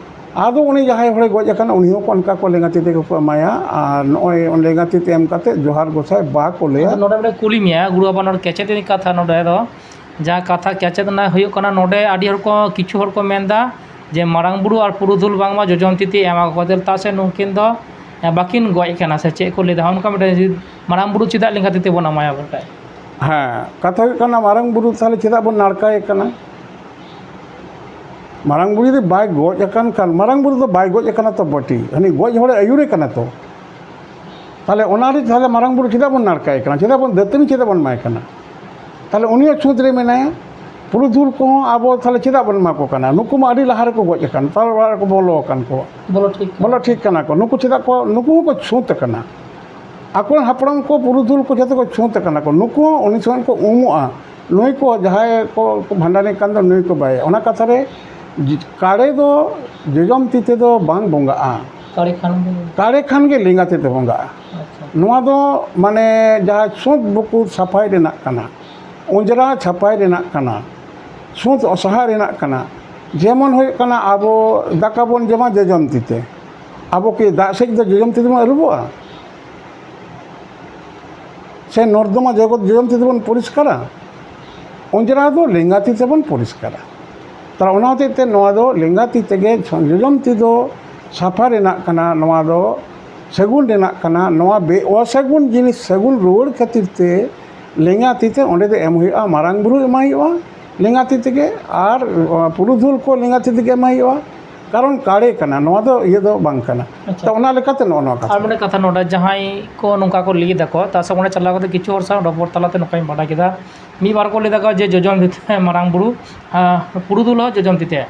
ᱟᱫᱚ ᱩᱱᱤ ᱡᱟᱦᱟᱸᱭ ᱦᱚᱲᱮ ᱜᱚᱡ ᱟᱠᱟᱱᱟ, ᱩᱱᱤ ᱦᱚᱸᱠᱚ ᱚᱱᱠᱟ ᱠᱚ ᱞᱮᱸᱜᱟ ᱛᱤ ᱛᱮᱜᱮ ᱠᱚ ᱮᱢᱟᱭᱟ, ᱟᱨ ᱱᱚᱜᱼᱚᱭ ᱞᱮᱸᱜᱟ ᱛᱤ ᱛᱮ ᱮᱢ ᱠᱟᱛᱮ ᱡᱚᱦᱟᱨ ᱜᱚᱸᱥᱟᱭ ᱵᱟ ᱠᱚ ᱞᱟᱹᱭᱟ᱾ ᱟᱫᱚ ᱱᱚᱰᱮ ᱢᱤᱫᱴᱮᱱ ᱠᱩᱞᱤ ᱢᱮᱭᱟ, ᱜᱩᱨᱩ ᱵᱟᱵᱟ, ᱱᱚᱰᱮ ᱠᱮᱪᱮᱫ ᱨᱤᱱᱤᱡ ᱠᱟᱛᱷᱟ ᱱᱚᱰᱮ ᱫᱚ, ᱡᱟᱦᱟᱸ ᱠᱟᱛᱷᱟ ᱠᱮᱪᱮᱫ ᱨᱮᱱᱟᱜ ᱦᱩᱭᱩᱜ ᱠᱟᱱᱟ, ᱱᱚᱰᱮ ᱟᱹᱰᱤ ᱦᱚᱲ ᱠᱚ, ᱠᱤᱪᱷᱩ ᱦᱚᱲ ᱠᱚ ᱢᱮᱱᱫᱟ ᱡᱮ ᱢᱟᱨᱟᱝ ᱵᱩᱨᱩ ᱟᱨ ᱯᱩᱨᱩᱫᱷᱩᱞ ᱵᱟᱝᱢᱟ ᱡᱚᱡᱚᱢ ᱛᱤ ᱛᱮ ᱮᱢᱟ ᱠᱚ ᱠᱷᱟᱹᱛᱤᱨ ᱛᱟ ᱥᱮ ᱱᱩᱠᱤᱱ ᱫᱚ, ᱮ, ᱵᱟᱹᱠᱤᱱ ᱜᱚᱡ ᱟᱠᱟᱱᱟ ᱥᱮ ᱪᱮᱫ ᱠᱚ ᱞᱟᱹᱭᱫᱟ, ᱚᱱᱠᱟ ᱢᱤᱫᱴᱮᱱ ᱡᱩᱫᱤ ᱢᱟᱨᱟᱝ ᱵᱩᱨᱩ ᱪᱮᱫᱟᱜ ᱞᱮᱸᱜᱟ ᱛᱤ ᱛᱮᱵᱚᱱ ᱮᱢᱟᱭᱟ ᱵᱚᱞᱮ? ᱦᱮᱸ, ᱠᱟᱛᱷᱟ ᱦᱩᱭᱩᱜ ᱠᱟᱱᱟ, ᱢᱟᱨᱟᱝ ᱵᱩᱨᱩ ᱛᱟᱦᱞᱮ ᱪᱮᱫᱟᱜ ᱵᱚᱱ ᱱᱟᱲᱠᱟᱭᱮ ᱠᱟᱱᱟ? ᱢᱟᱨᱟᱝ ᱵᱩᱨᱩ ᱡᱩᱫᱤ ᱵᱟᱭ ᱜᱚᱡ ᱟᱠᱟᱱ ᱠᱷᱟᱱ, ᱢᱟᱨᱟᱝ ᱵᱩᱨᱩ ᱫᱚ ᱵᱟᱭ ᱜᱚᱡ ᱟᱠᱟᱱᱟ ᱛᱚ ᱵᱟᱹᱴᱤ, ᱦᱟᱹᱱᱤ ᱜᱚᱡ ᱦᱚᱲᱮ ᱟᱹᱭᱩᱨᱮ ᱠᱟᱱᱟ ᱛᱚ᱾ ᱛᱟᱦᱞᱮ ᱚᱱᱟ ᱨᱮ ᱛᱟᱦᱞᱮ ᱢᱟᱨᱟᱝ ᱵᱩᱨᱩ ᱪᱮᱫᱟᱜ ᱵᱚᱱ ᱱᱟᱲᱠᱟᱭᱮ ᱠᱟᱱᱟ? ᱪᱮᱫᱟᱜ ᱵᱚᱱ ᱫᱟᱹᱛᱟᱹᱱᱤ ᱪᱮᱫᱟᱜ ᱵᱚᱱ ᱮᱢᱟᱭ ᱠᱟᱱᱟ? ᱛᱟᱦᱞᱮ ᱩᱱᱤ ᱦᱚᱸ ᱪᱷᱩᱸᱛ ᱨᱮ ᱢᱮᱱᱟᱭᱟ᱾ ᱯᱩᱨᱩᱫᱷᱩᱞ ᱠᱚᱦᱚᱸ ᱟᱵᱚ ᱛᱟᱦᱞᱮ ᱪᱮᱫᱟᱜ ᱵᱚᱱ ᱮᱢᱟ ᱠᱚ ᱠᱟᱱᱟ? ᱱᱩᱠᱩ ᱢᱟ ᱟᱹᱰᱤ ᱞᱟᱦᱟ ᱨᱮᱠᱚ ᱜᱚᱡ ᱟᱠᱟᱱ, ᱛᱟᱞᱟ ᱚᱲᱟᱜ ᱨᱮᱠᱚ ᱵᱚᱞᱚ ᱟᱠᱟᱱ ᱠᱚ᱾ ᱵᱚᱞᱚ ᱴᱷᱤᱠ ᱠᱟᱱᱟ᱾ ᱵᱚᱞᱚ ᱴᱷᱤᱠ ᱠᱟᱱᱟ ᱠᱚ᱾ ᱱᱩᱠᱩ ᱪᱮᱫᱟᱜ ᱠᱚ, ᱱᱩᱠᱩ ᱦᱚᱸᱠᱚ ᱪᱷᱩᱸᱛ ᱟᱠᱟᱱᱟ᱾ ᱟᱠᱚᱨᱮᱱ ᱦᱟᱯᱲᱟᱢ ᱠᱚ, ᱯᱩᱨᱩᱫᱷᱩᱞ ᱠᱚ ᱡᱚᱛᱚ ᱠᱚ ᱪᱷᱩᱸᱛ ᱟᱠᱟᱱᱟ ᱠᱚ᱾ ᱱᱩᱠᱩ ᱦᱚᱸ ᱩᱱᱤ ᱥᱚᱢᱚᱭ ᱠᱚ ᱩᱢᱩᱜᱼᱟ᱾ ᱱᱩᱭ ᱠᱚ ᱡᱟᱦᱟᱸᱭ ᱠᱚ, ᱠᱚ ᱵᱷᱟᱸᱰᱟᱱᱤ ᱠᱟᱱ ᱫᱚ ᱱᱩᱭ ᱠᱚ ᱵᱟᱭᱮ᱾ ᱚᱱᱟ ᱠᱟᱛᱷᱟ ᱨᱮ ᱡᱤ-, ᱠᱟᱲᱮ ᱫᱚ ᱡᱚᱡᱚᱢ ᱛᱤ ᱛᱮᱫᱚ ᱵᱟᱝ ᱵᱚᱸᱜᱟᱜᱼᱟ᱾ ᱠᱟᱲᱮ ᱠᱷᱟᱱ ᱜᱮ᱾ ᱠᱟᱲᱮ ᱠᱷᱟᱱ ᱜᱮ ᱞᱮᱸᱜᱟ ᱛᱤ ᱛᱮ ᱵᱚᱸᱜᱟᱜᱼᱟ᱾ ᱟᱪᱪᱷᱟ᱾ ᱱᱚᱣᱟ ᱫᱚ ᱢᱟᱱᱮ ᱡᱟᱦᱟᱸ ᱥᱳᱸᱛ ᱵᱩᱠᱩ ᱥᱟᱯᱷᱟᱭ ᱨᱮᱱᱟᱜ ᱠᱟᱱᱟ᱾ ᱚᱸᱡᱽᱨᱟ ᱪᱷᱟᱯᱟᱭ ᱨᱮᱱᱟᱜ ᱠᱟᱱᱟ, ᱥᱩᱫ ᱚᱥᱟᱦᱟ ᱨᱮᱱᱟᱜ ᱠᱟᱱᱟ᱾ ᱡᱮᱢᱚᱱ ᱦᱩᱭᱩᱜ ᱠᱟᱱᱟ, ᱟᱵᱚ ᱫᱟᱠᱟ ᱵᱚᱱ ᱡᱚᱢᱟ ᱡᱚᱡᱚᱢ ᱛᱤ ᱛᱮ᱾ ᱟᱵᱚ ᱠᱤ ᱫᱟᱜ ᱥᱮᱫ ᱫᱚ ᱡᱚᱡᱚᱢ ᱛᱤ ᱛᱮᱵᱚᱱ ᱟᱹᱨᱩᱵᱚᱜᱼᱟ? ᱥᱮ ᱱᱚᱨᱫᱚᱢᱟ ᱡᱚᱜᱚᱛ ᱡᱚᱡᱚᱢ ᱛᱤ ᱛᱮᱵᱚᱱ ᱯᱚᱨᱤᱥᱠᱟᱨᱟ? ᱚᱸᱡᱽᱨᱟ ᱫᱚ ᱞᱮᱸᱜᱟ ᱛᱤ ᱛᱮᱵᱚᱱ ᱯᱚᱨᱤᱥᱠᱟᱨᱟ᱾ ᱛᱟᱦᱞᱮ ᱚᱱᱟ ᱦᱚᱛᱮᱡ ᱛᱮ ᱱᱚᱣᱟ ᱫᱚ ᱞᱮᱸᱜᱟ ᱛᱤ ᱛᱮᱜᱮ, ᱡᱚᱡᱚᱢ ᱛᱤ ᱫᱚ ᱥᱟᱯᱷᱟ ᱨᱮᱱᱟᱜ ᱠᱟᱱᱟ, ᱱᱚᱣᱟ ᱫᱚ ᱥᱟᱹᱜᱩᱱ ᱨᱮᱱᱟᱜ ᱠᱟᱱᱟ᱾ ᱱᱚᱣᱟ ᱵᱮ-, ᱚᱥᱟᱹᱜᱩᱱ ᱡᱤᱱᱤᱥ ᱥᱟᱹᱜᱩᱱ ᱨᱩᱣᱟᱹᱲ ᱠᱷᱟᱹᱛᱤᱨ ᱛᱮ ᱞᱮᱸᱜᱟ ᱛᱤ ᱛᱮ ᱚᱸᱰᱮ ᱫᱚ ᱮᱢ ᱦᱩᱭᱩᱜᱼᱟ, ᱢᱟᱨᱟᱝ ᱵᱩᱨᱩ ᱮᱢᱟᱭ ᱦᱩᱭᱩᱜᱼᱟ ᱞᱮᱸᱜᱟ ᱛᱤ ᱛᱮᱜᱮ, ᱟᱨ ᱯᱩᱨᱩᱫᱷᱩᱞ ᱠᱚ ᱞᱮᱸᱜᱟ ᱛᱤ ᱛᱮᱜᱮ ᱮᱢᱟᱭ ᱦᱩᱭᱩᱜᱼᱟ, ᱠᱟᱨᱚᱱ ᱠᱟᱲᱮ ᱠᱟᱱᱟ, ᱱᱚᱣᱟ ᱫᱚ ᱤᱭᱟᱹ ᱫᱚ ᱵᱟᱝ ᱠᱟᱱᱟ᱾ ᱟᱪᱪᱷᱟ᱾ ᱛᱚ, ᱚᱱᱟ ᱞᱮᱠᱟᱛᱮ ᱱᱚᱜᱼᱚ ᱱᱚᱣᱟ ᱠᱟᱛᱷᱟ᱾ ᱟᱨ ᱢᱤᱫᱴᱮᱱ ᱠᱟᱛᱷᱟ ᱱᱚᱰᱮ, ᱡᱟᱦᱟᱸᱭ ᱠᱚ ᱱᱚᱝᱠᱟ ᱠᱚ ᱞᱟᱹᱭ ᱫᱟᱠᱚ, ᱛᱟ ᱥᱟᱶ ᱚᱸᱰᱮ ᱪᱟᱞᱟᱣ ᱠᱟᱛᱮ ᱠᱤᱪᱷᱩ ᱦᱚᱲ ᱥᱟᱶ ᱨᱚᱯᱚᱲ ᱛᱟᱞᱟᱛᱮ ᱱᱚᱝᱠᱟᱧ ᱵᱟᱰᱟᱭ ᱠᱮᱫᱟ, ᱢᱤᱫ ᱵᱟᱨ ᱠᱚ ᱞᱟᱹᱭ ᱫᱟᱠᱚ ᱡᱮ ᱡᱚᱡᱚᱢ ᱛᱤ ᱛᱮ ᱢᱟᱨᱟᱝ ᱵᱩᱨᱩ, ᱟᱨ ᱯᱩᱨᱩᱫᱷᱩᱞ ᱦᱚᱸ ᱡᱚᱡᱚᱢ ᱛᱤ ᱛᱮ᱾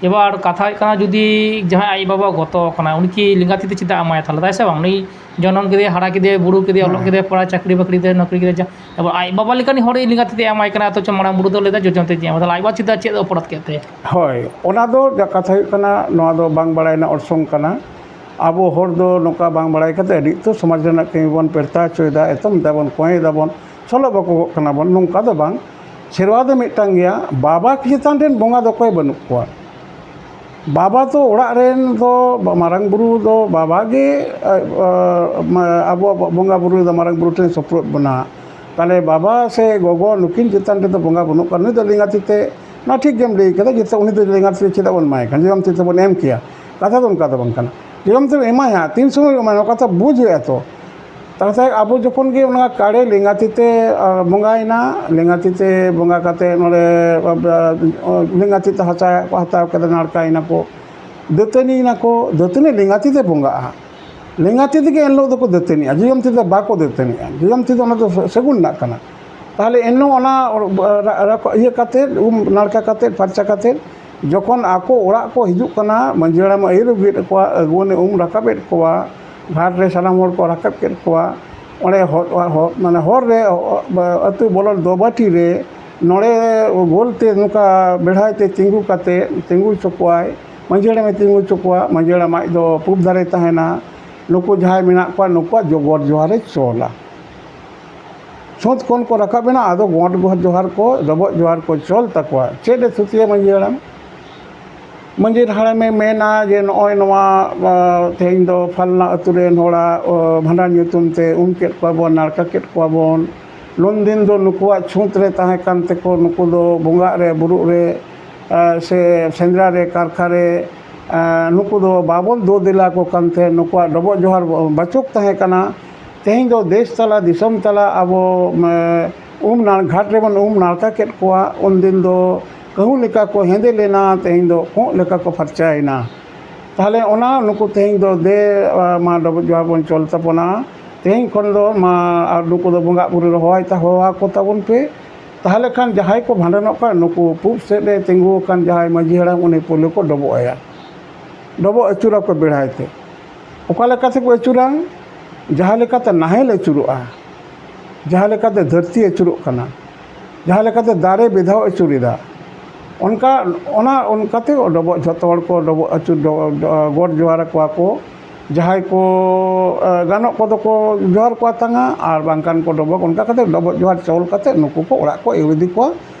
ᱮᱵᱟᱨ ᱠᱟᱛᱷᱟ ᱦᱩᱭᱩᱜ ᱠᱟᱱᱟ, ᱡᱩᱫᱤ ᱡᱟᱦᱟᱸᱭ ᱟᱡ ᱵᱟᱵᱟ ᱜᱚᱛᱚ ᱟᱠᱟᱱᱟᱭ, ᱩᱱᱤ ᱠᱤ ᱞᱮᱸᱜᱟ ᱛᱤ ᱛᱮ ᱪᱮᱫᱟᱜ ᱮᱢᱟᱭᱟ ᱛᱟᱦᱚᱞᱮ, ᱛᱟᱭ ᱥᱮ ᱵᱟᱝ? ᱩᱱᱤ ᱡᱚᱱᱚᱢ ᱠᱮᱫᱮᱭᱟ, ᱦᱟᱨᱟ ᱠᱮᱫᱮᱭᱟ, ᱵᱩᱨᱩ ᱠᱮᱫᱮᱭᱟ, ᱚᱞᱚᱜ ᱦᱮᱸ᱾ ᱠᱮᱫᱮᱭᱟ, ᱯᱚᱲᱟ ᱪᱟᱹᱠᱨᱤ ᱵᱟᱹᱠᱨᱤ ᱛᱮ, ᱱᱚᱠᱨᱤ ᱠᱮᱫᱮᱭᱟ, ᱡᱟ-, ᱮᱵᱟᱨ ᱟᱡ ᱵᱟᱵᱟ ᱞᱮᱠᱟᱱᱤᱡ ᱦᱚᱲ ᱞᱮᱸᱜᱟ ᱛᱤ ᱛᱮ ᱮᱢᱟᱭ ᱠᱟᱱᱟ, ᱚᱛᱷᱚᱪᱚ ᱢᱟᱨᱟᱝ ᱵᱩᱨᱩ ᱫᱚ ᱞᱟᱹᱭ ᱫᱟ ᱡᱚᱡᱚᱢ ᱛᱤ ᱛᱮ ᱮᱢᱟᱭ, ᱛᱟᱦᱚᱞᱮ ᱟᱡ ᱵᱟᱵᱟ ᱪᱮᱫᱟᱜ, ᱪᱮᱫ ᱚᱯᱚᱨᱟᱫᱷ ᱠᱮᱫ ᱛᱟᱭᱟ? ᱦᱳᱭ, ᱚᱱᱟ ᱫᱚ ᱡᱟ ᱠᱟᱛᱷᱟ ᱦᱩᱭᱩᱜ ᱠᱟᱱᱟ, ᱱᱚᱣᱟ ᱫᱚ ᱵᱟᱝ ᱵᱟᱲᱟᱭ ᱨᱮᱱᱟᱜ ᱚᱨᱥᱚᱝ ᱠᱟᱱᱟ᱾ ᱟᱵᱚ ᱦᱚᱲ ᱫᱚ ᱱᱚᱝᱠᱟ ᱵᱟᱝ ᱵᱟᱲᱟᱭ ᱠᱟᱛᱮ ᱟᱹᱰᱤ ᱩᱛᱟᱹᱨ ᱥᱚᱢᱟᱡᱽ ᱨᱮᱱᱟᱜ ᱠᱟᱹᱢᱤ ᱵᱚᱱ ᱯᱮᱨᱛᱟ ᱦᱚᱪᱚᱭᱮᱫᱟ, ᱮᱛᱚᱢ ᱫᱟᱵᱚᱱ, ᱠᱚᱸᱭᱮ ᱫᱟᱵᱚᱱ, ᱥᱚᱞᱚᱜ ᱵᱟᱠᱚᱜᱚᱜ ᱠᱟᱱᱟ ᱵᱚᱱ᱾ ᱱᱚᱝᱠᱟ ᱫᱚ ᱵᱟᱝ, ᱥᱮᱨᱣᱟ ᱫᱚ ᱢᱤᱫᱴᱟᱝ ᱜᱮᱭᱟ, ᱵᱟᱵᱟ ᱪᱮᱛᱟᱱ ᱨᱮᱱ ᱵᱚᱸᱜᱟ ᱫᱚ ᱚᱠᱚᱭ ᱵᱟᱹᱱᱩᱜ ᱠᱚᱣᱟ᱾ ᱵᱟᱵᱟ ᱫᱚ ᱚᱲᱟᱜ ᱨᱮᱱ ᱫᱚ ᱢᱟᱨᱟᱝ ᱵᱩᱨᱩ ᱫᱚ ᱵᱟᱵᱟ ᱜᱮ, ᱟ, ᱟ, ᱢᱟ-, ᱟᱵᱚᱣᱟᱜ ᱵᱚᱸᱜᱟ ᱵᱩᱨᱩ ᱫᱚ ᱢᱟᱨᱟᱝ ᱵᱩᱨᱩ ᱴᱷᱮᱱ ᱥᱩᱯᱨᱩᱫ ᱵᱚᱱᱟ᱾ ᱛᱟᱦᱞᱮ ᱵᱟᱵᱟ ᱥᱮ ᱜᱚᱜᱚ ᱱᱩᱠᱤᱱ ᱪᱮᱛᱟᱱ ᱨᱮᱫᱚ ᱵᱚᱸᱜᱟ ᱵᱟᱹᱱᱩᱜ ᱠᱚᱣᱟ, ᱱᱩᱭ ᱫᱚ ᱞᱮᱸᱜᱟ ᱛᱤ ᱛᱮ, ᱚᱱᱟ ᱴᱷᱤᱠ ᱜᱮᱢ ᱞᱟᱹᱭ ᱠᱟᱫᱟ, ᱡᱮᱛᱮ ᱩᱱᱤ ᱫᱚ ᱞᱮᱸᱜᱟ ᱛᱤ ᱛᱮ ᱪᱮᱫᱟᱜ ᱵᱚᱱ ᱮᱢᱟᱭ ᱠᱟᱱᱟ, ᱡᱚᱡᱚᱢ ᱛᱤ ᱛᱮᱵᱚᱱ ᱮᱢ ᱠᱮᱭᱟ᱾ ᱠᱟᱛᱷᱟ ᱫᱚ ᱚᱱᱠᱟ ᱫᱚ ᱵᱟᱝ ᱠᱟᱱᱟ᱾ ᱡᱚᱡᱚᱢ ᱛᱤ ᱮᱢᱟᱭᱟ, ᱛᱤᱱ ᱥᱚᱢᱚᱭ ᱮᱢᱟᱭᱟ, ᱱᱚᱣᱟ ᱠᱟᱛᱷᱟ ᱵᱩᱡᱽ ᱦᱩᱭᱩᱜᱼᱟ ᱛᱚ᱾ ᱛᱟᱦᱞᱮ ᱟᱵᱚ ᱡᱚᱠᱷᱚᱱ ᱜᱮ ᱚᱱᱟ ᱠᱟᱲᱮ ᱞᱮᱸᱜᱟ ᱛᱤ ᱛᱮ, ᱟ, ᱵᱚᱸᱜᱟᱭᱮᱱᱟ, ᱞᱮᱸᱜᱟ ᱛᱤ ᱛᱮ ᱵᱚᱸᱜᱟ ᱠᱟᱛᱮ ᱱᱚᱰᱮ, ᱟ, ᱟ, ᱞᱮᱸᱜᱟ ᱛᱤ ᱛᱮ ᱦᱟᱥᱟ ᱠᱚ ᱦᱟᱛᱟᱣ ᱠᱮᱫᱟ, ᱱᱟᱲᱠᱟᱭᱮᱱᱟ ᱠᱚ, ᱫᱟᱹᱛᱟᱹᱱᱤᱭᱮᱱᱟ ᱠᱚ, ᱫᱟᱹᱛᱟᱹᱱᱤ ᱞᱮᱸᱜᱟ ᱛᱤ ᱛᱮ ᱵᱚᱸᱜᱟᱜᱼᱟ᱾ ᱞᱮᱸᱜᱟ ᱛᱤ ᱛᱮᱜᱮ ᱮᱱᱦᱤᱞᱳᱜ ᱫᱚᱠᱚ ᱫᱟᱹᱛᱟᱹᱱᱤᱜᱼᱟ, ᱡᱚᱡᱚᱢ ᱛᱤ ᱛᱮ ᱵᱟᱠᱚ ᱫᱟᱹᱛᱟᱹᱱᱤᱜᱼᱟ᱾ ᱡᱚᱡᱚᱢ ᱛᱤ ᱫᱚ ᱚᱱᱟ ᱫᱚ ᱥᱟᱹᱜᱩᱱ ᱨᱮᱱᱟᱜ ᱠᱟᱱᱟ᱾ ᱛᱟᱦᱞᱮ ᱮᱱᱦᱤᱞᱳᱜ ᱚᱱᱟ ᱨᱟ-, ᱨᱟ-, ᱤᱭᱟᱹ ᱠᱟᱛᱮᱫ, ᱩᱢ ᱱᱟᱲᱠᱟ ᱠᱟᱛᱮᱫ, ᱯᱷᱟᱨᱪᱟ ᱠᱟᱛᱮᱫ, ᱡᱚᱠᱷᱚᱱ ᱟᱠᱚ ᱚᱲᱟᱜ ᱠᱚ ᱦᱤᱡᱩᱜ ᱠᱟᱱᱟ, ᱢᱟᱹᱡᱷᱤ ᱦᱟᱲᱟᱢ ᱟᱹᱭᱩᱨ ᱟᱹᱜᱩᱭᱮᱫ ᱠᱚᱣᱟ, ᱟᱹᱜᱩᱣᱟᱹᱱᱮ ᱩᱢ ᱨᱟᱠᱟᱵᱮᱫ ᱠᱚᱣᱟ, ᱜᱷᱟᱴ ᱨᱮ ᱥᱟᱱᱟᱢ ᱦᱚᱲ ᱠᱚ ᱨᱟᱠᱟᱵ ᱠᱮᱫ ᱠᱚᱣᱟ, ᱚᱸᱰᱮ ᱦᱚ-, ᱦᱚ-, ᱢᱟᱱᱮ ᱦᱚᱨ ᱨᱮ, ᱟᱹᱛᱩ ᱵᱚᱞᱚᱱ ᱫᱚᱵᱟᱹᱴᱤ ᱨᱮ, ᱱᱚᱰᱮ ᱜᱳᱞ ᱛᱮ ᱱᱚᱝᱠᱟ ᱵᱮᱲᱦᱟᱭ ᱛᱮ ᱛᱤᱸᱜᱩ ᱠᱟᱛᱮᱫ, ᱛᱤᱸᱜᱩ ᱦᱚᱪᱚ ᱠᱚᱣᱟᱭ, ᱢᱟᱹᱡᱷᱤ ᱦᱟᱲᱟᱢᱮ ᱛᱤᱸᱜᱩ ᱦᱚᱪᱚ ᱠᱚᱣᱟ, ᱢᱟᱹᱡᱷᱤ ᱦᱟᱲᱟᱢ ᱟᱡ ᱫᱚ ᱯᱩᱵ ᱫᱷᱟᱨᱮ ᱛᱟᱦᱮᱱᱟ, ᱱᱩᱠᱩ ᱡᱟᱦᱟᱸᱭ ᱢᱮᱱᱟᱜ ᱠᱚᱣᱟ, ᱱᱩᱠᱩᱣᱟᱜ ᱡᱚ-, ᱜᱚᱰ ᱡᱚᱦᱟᱨᱮ ᱪᱚᱞᱟ᱾ ᱪᱷᱩᱸᱛ ᱠᱷᱚᱱ ᱠᱚ ᱨᱟᱠᱟᱵ ᱮᱱᱟ, ᱟᱫᱚ ᱜᱚᱸᱰ ᱡᱚᱦᱟᱨ ᱠᱚ, ᱰᱚᱵᱚᱜ ᱡᱚᱦᱟᱨ ᱠᱚ ᱪᱚᱞ ᱛᱟᱠᱚᱣᱟ᱾ ᱪᱮᱫ ᱮ ᱛᱷᱩᱛᱤᱭᱟ ᱢᱟᱹᱡᱷᱤ ᱦᱟᱲᱟᱢ? ᱢᱟᱹᱡᱷᱤ ᱦᱟᱲᱟᱢᱮ ᱢᱮᱱᱟ ᱡᱮ ᱱᱚᱜᱼᱚᱭ ᱱᱚᱣᱟ, ᱟ, ᱛᱮᱦᱮᱧ ᱫᱚ ᱯᱷᱟᱞᱱᱟ ᱟᱹᱛᱩ ᱨᱮᱱ ᱦᱚᱲᱟᱜ, ᱚ, ᱵᱷᱟᱸᱰᱟᱱ ᱧᱩᱛᱩᱢ ᱛᱮ ᱩᱢ ᱠᱮᱫ ᱠᱚᱣᱟ ᱵᱚᱱ, ᱱᱟᱲᱠᱟ ᱠᱮᱫ ᱠᱚᱣᱟ ᱵᱚᱱ᱾ ᱞᱩᱱᱫᱤᱱ ᱫᱚ ᱱᱩᱠᱩᱣᱟᱜ ᱪᱷᱩᱸᱛ ᱨᱮ ᱛᱟᱦᱮᱸ ᱠᱟᱱ ᱛᱮᱠᱚ, ᱱᱩᱠᱩ ᱫᱚ ᱵᱚᱸᱜᱟᱜ ᱨᱮ, ᱵᱩᱨᱩᱜ ᱨᱮ, ᱟ, ᱥᱮ ᱥᱮᱸᱫᱽᱨᱟ ᱨᱮ, ᱠᱟᱨᱠᱷᱟ ᱨᱮ, ᱟ, ᱱᱩᱠᱩ ᱫᱚ ᱵᱟᱵᱚᱱ ᱫᱳ ᱫᱮᱞᱟ ᱠᱚ ᱠᱟᱱ ᱛᱟᱦᱮᱸᱫ, ᱱᱩᱠᱩᱣᱟᱜ ᱰᱚᱵᱚᱜ ᱡᱚᱦᱟᱨ ᱵᱟᱪᱚᱠ ᱛᱟᱦᱮᱸ ᱠᱟᱱᱟ᱾ ᱛᱮᱦᱮᱧ ᱫᱚ ᱫᱮᱥ ᱛᱟᱞᱟ, ᱫᱤᱥᱚᱢ ᱛᱟᱞᱟ ᱟᱵᱚ, ᱮ, ᱩᱢ ᱱᱟᱲ-, ᱜᱷᱟᱴ ᱨᱮᱵᱚᱱ ᱩᱢ ᱱᱟᱲᱠᱟ ᱠᱮᱫ ᱠᱚᱣᱟ᱾ ᱩᱱᱫᱤᱱ ᱫᱚ ᱠᱟᱹᱦᱩ ᱞᱮᱠᱟ ᱠᱚ ᱦᱮᱸᱫᱮ ᱞᱮᱱᱟ, ᱛᱮᱦᱮᱧ ᱫᱚ ᱠᱚᱸᱜ ᱞᱮᱠᱟ ᱠᱚ ᱯᱷᱟᱨᱪᱟᱭᱮᱱᱟ᱾ ᱛᱟᱦᱚᱞᱮ ᱚᱱᱟ ᱱᱩᱠᱩ ᱛᱮᱦᱮᱧ ᱫᱚ ᱫᱮ, ᱮ, ᱢᱟ ᱰᱚᱵᱚᱜ ᱡᱚᱦᱟᱨ ᱵᱚᱱ ᱪᱚᱞ ᱛᱟᱵᱚᱱᱟ᱾ ᱛᱮᱦᱮᱧ ᱠᱷᱚᱱ ᱫᱚ ᱢᱟ ᱟᱨ ᱱᱩᱠᱩ ᱫᱚ ᱵᱚᱸᱜᱟ ᱵᱩᱨᱩ ᱨᱮ ᱦᱚᱦᱚ ᱟᱠᱚ ᱛᱟᱵᱚᱱ ᱯᱮ᱾ ᱛᱟᱦᱚᱞᱮ ᱠᱷᱟᱱ ᱡᱟᱦᱟᱸᱭ ᱠᱚ ᱵᱷᱟᱸᱰᱟᱱᱚᱜ ᱠᱟᱱ, ᱱᱩᱠᱩ ᱯᱩᱵ ᱥᱮᱫ ᱨᱮ ᱛᱤᱸᱜᱩ ᱟᱠᱟᱱ ᱡᱟᱦᱟᱸᱭ ᱢᱟᱹᱡᱷᱤ ᱦᱟᱲᱟᱢ, ᱩᱱᱤ ᱯᱳᱭᱞᱳ ᱠᱚ ᱰᱚᱵᱚᱜ ᱟᱭᱟ, ᱰᱚᱵᱚᱜ ᱟᱹᱪᱩᱨᱟᱠᱚ ᱵᱮᱲᱦᱟᱭ ᱛᱮ᱾ ᱚᱠᱟ ᱞᱮᱠᱟ ᱛᱮᱠᱚ ᱟᱹᱪᱩᱨᱟ? ᱡᱟᱦᱟᱸ ᱞᱮᱠᱟᱛᱮ ᱱᱟᱦᱮᱞ ᱟᱹᱪᱩᱨᱚᱜᱼᱟ, ᱡᱟᱦᱟᱸ ᱞᱮᱠᱟᱛᱮ ᱫᱷᱟᱹᱨᱛᱤ ᱟᱹᱪᱩᱨᱚᱜ ᱠᱟᱱᱟ, ᱡᱟᱦᱟᱸ ᱞᱮᱠᱟᱛᱮ ᱫᱟᱨᱮ ᱵᱮᱫᱷᱟᱣ ᱟᱹᱪᱩᱨᱮᱫᱟ, ᱚᱱᱠᱟ, ᱚᱱᱟ ᱚᱱᱠᱟᱛᱮ ᱰᱚᱵᱚᱜ, ᱡᱷᱚᱛᱚ ᱦᱚᱲ ᱠᱚ ᱰᱚᱵᱚᱜ ᱟᱹᱪᱩᱨ, ᱰᱚ-, ᱰᱚ-, ᱜᱚᱰ ᱡᱚᱦᱟᱨ ᱟᱠᱚᱣᱟ ᱠᱚ᱾ ᱡᱟᱦᱟᱸᱭ ᱠᱚ, ᱮ, ᱜᱟᱱᱚᱜ ᱠᱚᱫᱚ ᱠᱚ ᱡᱚᱦᱟᱨ ᱠᱚ ᱟᱛᱟᱝᱟ, ᱟᱨ ᱵᱟᱝᱠᱷᱟᱱ ᱠᱚ ᱰᱚᱵᱚᱜ᱾ ᱚᱱᱠᱟ ᱠᱟᱛᱮ ᱰᱚᱵᱚᱜ ᱡᱚᱦᱟᱨ ᱪᱚᱞ ᱠᱟᱛᱮ ᱱᱩᱠᱩ ᱠᱚ ᱚᱲᱟᱜ ᱠᱚ ᱟᱹᱭᱩᱨ ᱤᱫᱤ ᱠᱚᱣᱟ᱾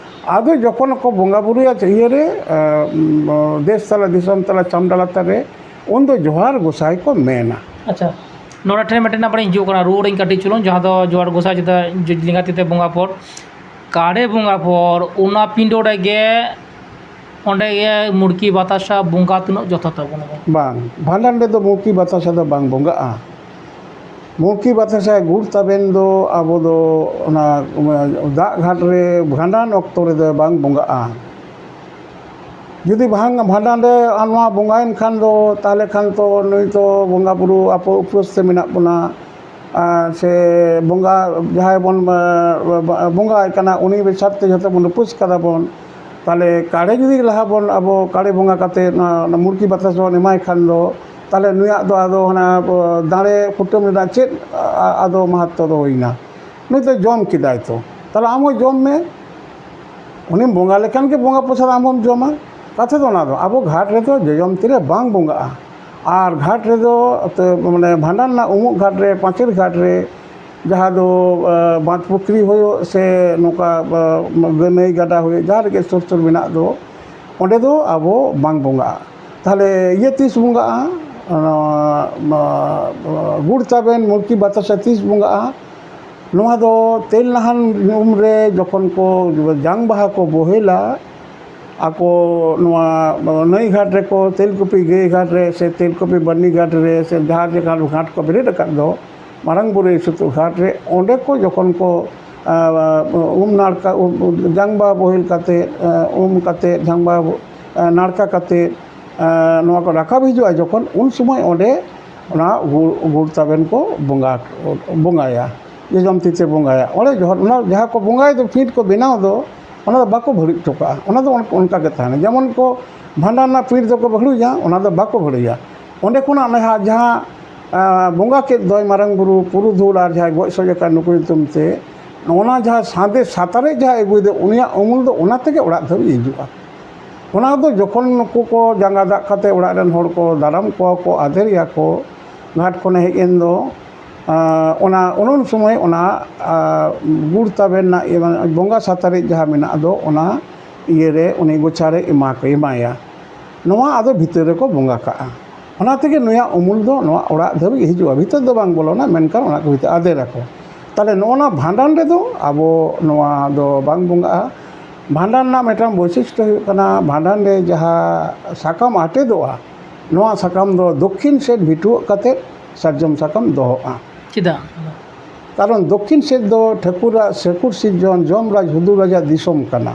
ᱟᱫᱚ ᱡᱚᱠᱷᱚᱱ ᱠᱚ ᱵᱚᱸᱜᱟ ᱵᱩᱨᱩᱭᱟ ᱤᱭᱟᱹᱨᱮ, ᱮ, ᱩᱢ, ᱫᱮᱥ ᱛᱟᱞᱟ, ᱫᱤᱥᱚᱢ ᱛᱟᱞᱟ, ᱪᱟᱢᱰᱟ ᱞᱟᱛᱟᱨ ᱨᱮ, ᱩᱱᱫᱚ ᱡᱚᱦᱟᱨ ᱜᱚᱸᱥᱟᱭ ᱠᱚ ᱢᱮᱱᱟ᱾ ᱟᱪᱪᱷᱟ, ᱱᱚᱰᱮ ᱴᱷᱮᱱ ᱢᱤᱫᱴᱮᱱ ᱟᱵᱟᱨ ᱦᱤᱡᱩᱜ ᱠᱟᱱᱟ, ᱨᱩᱣᱟᱹᱲ ᱟᱹᱧ ᱠᱟᱹᱴᱤᱡ ᱪᱩᱞᱩᱝ, ᱡᱟᱦᱟᱸ ᱫᱚ ᱡᱚᱦᱟᱨ ᱜᱚᱸᱥᱟᱭ ᱪᱮᱛᱟᱱ ᱡᱩ-, ᱞᱮᱸᱜᱟ ᱛᱤ ᱛᱮ ᱵᱚᱸᱜᱟ ᱯᱚᱨ, ᱠᱟᱲᱮ ᱵᱚᱸᱜᱟ ᱯᱚᱨ, ᱚᱱᱟ ᱯᱤᱸᱰᱟᱹ ᱨᱮᱜᱮ, ᱚᱸᱰᱮ ᱜᱮ ᱢᱩᱲᱠᱤ ᱵᱟᱛᱟᱥᱟ ᱵᱚᱸᱜᱟ ᱛᱤᱱᱟᱹᱜ ᱡᱚᱛᱷᱟᱛ ᱛᱟᱵᱚᱱᱟ? ᱵᱟᱝ, ᱵᱷᱟᱸᱰᱟᱱ ᱨᱮᱫᱚ ᱢᱩᱲᱠᱤ ᱵᱟᱛᱟᱥᱟ ᱫᱚ ᱵᱟᱝ ᱵᱚᱸᱜᱟᱜᱼᱟ᱾ ᱢᱩᱲᱠᱤ ᱵᱟᱛᱟᱥᱟ ᱜᱩᱲ ᱛᱟᱵᱮᱱ ᱫᱚ ᱟᱵᱚ ᱫᱚ ᱚᱱᱟ, ᱚᱱᱟ ᱫᱟᱜ ᱜᱷᱟᱴ ᱨᱮ ᱵᱷᱟᱸᱰᱟᱱ ᱚᱠᱛᱚ ᱨᱮᱫᱚ ᱵᱟᱝ ᱵᱚᱸᱜᱟᱜᱼᱟ᱾ ᱡᱩᱫᱤ ᱵᱷᱟᱝ-, ᱵᱷᱟᱸᱰᱟᱱ ᱨᱮ ᱟᱨ ᱱᱚᱣᱟ ᱵᱚᱸᱜᱟᱭᱮᱱ ᱠᱷᱟᱱ ᱫᱚ, ᱛᱟᱦᱚᱞᱮ ᱠᱷᱟᱱ ᱛᱚ ᱱᱩᱭ ᱛᱚ ᱵᱚᱸᱜᱟ ᱵᱩᱨᱩ ᱟᱯᱚ ᱩᱯᱟᱹᱥ ᱛᱮ ᱢᱮᱱᱟᱜ ᱵᱚᱱᱟ, ᱟᱨ ᱥᱮ ᱵᱚᱸᱜᱟ ᱡᱟᱦᱟᱸᱭ ᱵᱚᱱ, ᱮ, ᱵᱚᱸᱜᱟᱭ ᱠᱟᱱᱟ, ᱩᱱᱤ ᱵᱮᱥᱟᱨ ᱛᱮ ᱡᱷᱚᱛᱚ ᱵᱚᱱ ᱩᱯᱟᱹᱥ ᱠᱟᱫᱟ ᱵᱚᱱ᱾ ᱛᱟᱦᱚᱞᱮ ᱠᱟᱲᱮ ᱡᱩᱫᱤ ᱞᱟᱦᱟ ᱵᱚᱱ ᱟᱵᱚ ᱠᱟᱲᱮ ᱵᱚᱸᱜᱟ ᱠᱟᱛᱮ ᱱᱚᱣᱟ, ᱚᱱᱟ ᱢᱩᱲᱠᱤ ᱵᱟᱛᱟᱥ ᱵᱚᱱ ᱮᱢᱟᱭ ᱠᱷᱟᱱ ᱫᱚ, ᱛᱟᱦᱚᱞᱮ ᱱᱩᱭᱟᱜ ᱫᱚ ᱟᱫᱚ ᱦᱟᱱᱟ, ᱚ, ᱫᱟᱲᱮ ᱠᱩᱴᱟᱹᱢ ᱨᱮᱱᱟᱜ ᱪᱮᱫ, ᱟ-, ᱟᱫᱚ ᱢᱟᱦᱟᱛᱛᱚ ᱫᱚ ᱦᱩᱭᱱᱟ? ᱱᱩᱭ ᱫᱚ ᱡᱚᱢ ᱠᱮᱫᱟᱭ ᱛᱚ, ᱛᱟᱦᱚᱞᱮ ᱟᱢ ᱦᱚᱸ ᱡᱚᱢ ᱢᱮ᱾ ᱩᱱᱤᱢ ᱵᱚᱸᱜᱟ ᱞᱮᱠᱷᱟᱱ ᱜᱮ ᱵᱚᱸᱜᱟ ᱯᱨᱚᱥᱟᱫ ᱟᱢ ᱦᱚᱸᱢ ᱡᱚᱢᱟ᱾ ᱠᱟᱛᱷᱟ ᱫᱚ ᱚᱱᱟ ᱫᱚ, ᱟᱵᱚ ᱜᱷᱟᱴ ᱨᱮᱫᱚ ᱡᱚᱡᱚᱢ ᱛᱤᱨᱮ ᱵᱟᱝ ᱵᱚᱸᱜᱟᱜᱼᱟ᱾ ᱟᱨ ᱜᱷᱟᱴ ᱨᱮᱫᱚ, ᱛᱚ, ᱢᱟᱱᱮ, ᱵᱷᱟᱸᱰᱟᱱ ᱨᱮᱱᱟᱜ ᱩᱢᱩᱜ ᱜᱷᱟᱴ ᱨᱮ, ᱯᱟᱸᱪᱮᱨ ᱜᱷᱟᱴ ᱨᱮ, ᱡᱟᱦᱟᱸ ᱫᱚ ᱵᱟᱸᱫᱽ ᱯᱩᱠᱷᱨᱤ ᱦᱩᱭᱩᱜ ᱥᱮ ᱱᱚᱝᱠᱟ ᱱᱟᱹᱭ ᱜᱟᱰᱟ ᱦᱩᱭᱩᱜ, ᱡᱟᱦᱟᱸ ᱨᱮᱜᱮ ᱥᱩᱨ ᱥᱩᱨ ᱢᱮᱱᱟᱜ ᱫᱚ, ᱚᱸᱰᱮ ᱫᱚ ᱟᱵᱚ ᱵᱟᱝ ᱵᱚᱸᱜᱟᱜᱼᱟ᱾ ᱛᱟᱦᱚᱞᱮ ᱤᱭᱟᱹ ᱛᱤᱥ ᱵᱚᱸᱜᱟᱜᱼᱟ? ᱜᱩᱲ ᱛᱟᱵᱮᱱ ᱢᱩᱞᱠᱤ ᱵᱟᱛᱟᱥᱟ ᱛᱤᱥ ᱵᱚᱸᱜᱟᱜᱼᱟ? ᱱᱚᱣᱟ ᱫᱚ ᱛᱮᱞ ᱱᱟᱦᱟᱱ ᱧᱩᱦᱩᱢ ᱨᱮ ᱡᱚᱠᱷᱚᱱ ᱠᱚ ᱡᱟᱝ ᱵᱟᱦᱟ ᱠᱚ ᱵᱚᱦᱮᱞᱟ, ᱟᱠᱚ ᱱᱚᱣᱟ ᱱᱟᱹᱭ ᱜᱷᱟᱴ ᱨᱮᱠᱚ, ᱛᱮᱞᱠᱩᱯᱤ ᱜᱟᱹᱭ ᱜᱷᱟᱴ ᱨᱮ ᱥᱮ ᱛᱮᱞᱠᱩᱯᱤ ᱵᱟᱹᱨᱱᱤ ᱜᱷᱟᱴ ᱨᱮ ᱥᱮ ᱡᱟᱦᱟᱸ ᱡᱟᱭᱜᱟ ᱨᱮ ᱜᱷᱟᱴ ᱠᱚ ᱵᱮᱨᱮᱫ ᱟᱠᱟᱫ ᱫᱚ, ᱢᱟᱨᱟᱝ ᱵᱩᱨᱩ ᱥᱩᱛᱩᱜ ᱜᱷᱟᱴ ᱨᱮ, ᱚᱸᱰᱮ ᱠᱚ ᱡᱚᱠᱷᱚᱱ ᱠᱚ ᱩᱢ ᱱᱟᱲᱠᱟ, ᱡᱟᱝᱵᱟ ᱵᱚᱦᱮᱞ ᱠᱟᱛᱮ, ᱩᱢ ᱠᱟᱛᱮ, ᱡᱟᱝᱵᱟ ᱱᱟᱲᱠᱟ ᱠᱟᱛᱮ ᱱᱚᱣᱟ ᱠᱚ ᱨᱟᱠᱟᱵ ᱦᱤᱡᱩᱜᱼᱟ ᱡᱚᱠᱷᱚᱱ, ᱩᱱ ᱥᱚᱢᱚᱭ ᱚᱸᱰᱮ ᱚᱱᱟ ᱜᱩᱲ ᱛᱟᱵᱮᱱ ᱠᱚ ᱵᱚᱸᱜᱟ, ᱵᱚᱸᱜᱟᱭᱟ, ᱡᱚᱡᱚᱢ ᱛᱤ ᱛᱮ ᱵᱚᱸᱜᱟᱭᱟ᱾ ᱚᱸᱰᱮ ᱡᱚᱦᱚᱨ ᱚᱱᱟ ᱡᱟᱦᱟᱸ ᱠᱚ ᱵᱚᱸᱜᱟᱭ ᱫᱚ, ᱯᱤᱸᱰ ᱠᱚ ᱵᱮᱱᱟᱣ ᱫᱚ, ᱚᱱᱟ ᱫᱚ ᱵᱟᱠᱚ ᱵᱷᱟᱹᱲᱩᱡ ᱦᱚᱴᱚ ᱠᱟᱜᱼᱟ᱾ ᱚᱱᱟ ᱫᱚ ᱚᱱᱠᱟ ᱜᱮ ᱛᱟᱦᱮᱱᱟ᱾ ᱡᱮᱢᱚᱱ ᱠᱚ ᱵᱷᱟᱸᱰᱟᱱ ᱨᱮᱱᱟᱜ ᱯᱤᱸᱰ ᱫᱚᱠᱚ ᱵᱷᱟᱹᱲᱩᱡᱟ, ᱚᱱᱟ ᱫᱚ ᱵᱟᱠᱚ ᱵᱷᱟᱹᱲᱩᱡᱟ᱾ ᱚᱸᱰᱮ ᱠᱷᱚᱱᱟᱜ ᱚᱱᱟ ᱡᱟᱦᱟᱸ ᱵᱚᱸᱜᱟ ᱠᱮᱫ ᱫᱚᱭ ᱢᱟᱨᱟᱝ ᱵᱩᱨᱩ ᱯᱩᱨᱩᱫᱷᱩᱞ ᱟᱨ ᱡᱟᱦᱟᱸᱭ ᱜᱚᱡ ᱥᱚᱡ ᱟᱠᱟᱱ ᱱᱩᱠᱩ ᱧᱩᱛᱩᱢ ᱛᱮ, ᱚᱱᱟ ᱡᱟᱦᱟᱸ ᱥᱟᱸᱫᱮ ᱥᱟᱛᱟᱨᱮᱡ ᱡᱟᱦᱟᱸ ᱟᱹᱜᱩᱭᱮᱫᱟ, ᱩᱱᱤᱭᱟᱜ ᱩᱢᱩᱞ ᱫᱚ ᱚᱱᱟ ᱛᱮᱜᱮ ᱚᱲᱟᱜ ᱫᱷᱟᱹᱵᱤᱡ ᱦᱤᱡᱩᱜᱼᱟ᱾ ᱚᱱᱟ ᱫᱚ ᱡᱚᱠᱷᱚᱱ ᱱᱩᱠᱩ ᱠᱚ ᱡᱟᱸᱜᱟ ᱫᱟᱜ ᱠᱟᱛᱮ ᱚᱲᱟᱜ ᱨᱮᱱ ᱦᱚᱲ ᱠᱚ ᱫᱟᱨᱟᱢ ᱠᱚᱣᱟ ᱠᱚ, ᱟᱫᱮᱨᱮᱭᱟ ᱠᱚ, ᱜᱷᱟᱴ ᱠᱷᱚᱱᱮ ᱦᱮᱡ ᱮᱱ ᱫᱚ, ᱚᱱᱟ ᱩᱱ ᱥᱚᱢᱚᱭ ᱚᱱᱟ ᱜᱩᱲ ᱛᱟᱵᱮᱱ ᱨᱮᱱᱟᱜ ᱵᱚᱸᱜᱟ ᱥᱟᱛᱟᱨᱮᱡ ᱡᱟᱦᱟᱸ ᱢᱮᱱᱟᱜ ᱫᱚ, ᱚᱱᱟ ᱤᱭᱟᱹᱨᱮ ᱩᱱᱤ ᱜᱚᱪᱷᱟᱨᱮ ᱮᱢᱟ ᱠᱚ, ᱮᱢᱟᱭᱟ᱾ ᱱᱚᱣᱟ ᱟᱫᱚ ᱵᱷᱤᱛᱟᱹᱨ ᱨᱮᱠᱚ ᱵᱚᱸᱜᱟ ᱠᱟᱜᱼᱟ᱾ ᱚᱱᱟ ᱛᱮᱜᱮ ᱱᱩᱭᱟᱜ ᱩᱢᱩᱞ ᱫᱚ ᱱᱚᱣᱟ ᱚᱲᱟᱜ ᱫᱷᱟᱹᱵᱤᱡ ᱦᱤᱡᱩᱜᱼᱟ, ᱵᱷᱤᱛᱟᱹᱨ ᱫᱚ ᱵᱟᱝ ᱵᱚᱞᱚᱱᱟ, ᱢᱮᱱᱠᱷᱟᱱ ᱚᱱᱟ ᱠᱚ ᱵᱷᱤᱛᱟᱹᱨ ᱟᱫᱮᱨ ᱟᱠᱚ᱾ ᱛᱟᱦᱚᱞᱮ ᱱᱚᱜᱼᱚ ᱱᱟ ᱵᱷᱟᱸᱰᱟᱱ ᱨᱮᱫᱚ ᱟᱵᱚ ᱱᱚᱣᱟ ᱫᱚ ᱵᱟᱝ ᱵᱚᱸᱜᱟᱜᱼᱟ᱾ ᱵᱷᱟᱸᱰᱟᱱ ᱨᱮᱱᱟᱜ ᱢᱤᱫᱴᱟᱝ ᱵᱳᱭᱥᱤᱥᱴᱚ ᱦᱩᱭᱩᱜ ᱠᱟᱱᱟ, ᱵᱷᱟᱸᱰᱟᱱ ᱨᱮ ᱡᱟᱦᱟᱸ ᱥᱟᱠᱟᱢ ᱟᱴᱮᱫᱚᱜᱼᱟ, ᱱᱚᱣᱟ ᱥᱟᱠᱟᱢ ᱫᱚ ᱫᱚᱠᱠᱷᱤᱱ ᱥᱮᱫ ᱵᱷᱤᱴᱩᱣᱟᱹᱜ ᱠᱟᱛᱮ ᱥᱟᱨᱡᱚᱢ ᱥᱟᱠᱟᱢ ᱫᱚᱦᱚᱜᱼᱟ᱾ ᱪᱮᱫᱟᱜ? ᱠᱟᱨᱚᱱ ᱫᱚᱠᱠᱷᱤᱱ ᱥᱮᱫ ᱫᱚ ᱴᱷᱟᱹᱠᱩᱨᱟᱜ ᱥᱮᱠᱩᱨ ᱥᱤᱨᱡᱚᱱ ᱡᱚᱢ ᱨᱟᱡᱽ ᱦᱩᱫᱩᱲ ᱨᱟᱡᱟ ᱫᱤᱥᱚᱢ ᱠᱟᱱᱟ᱾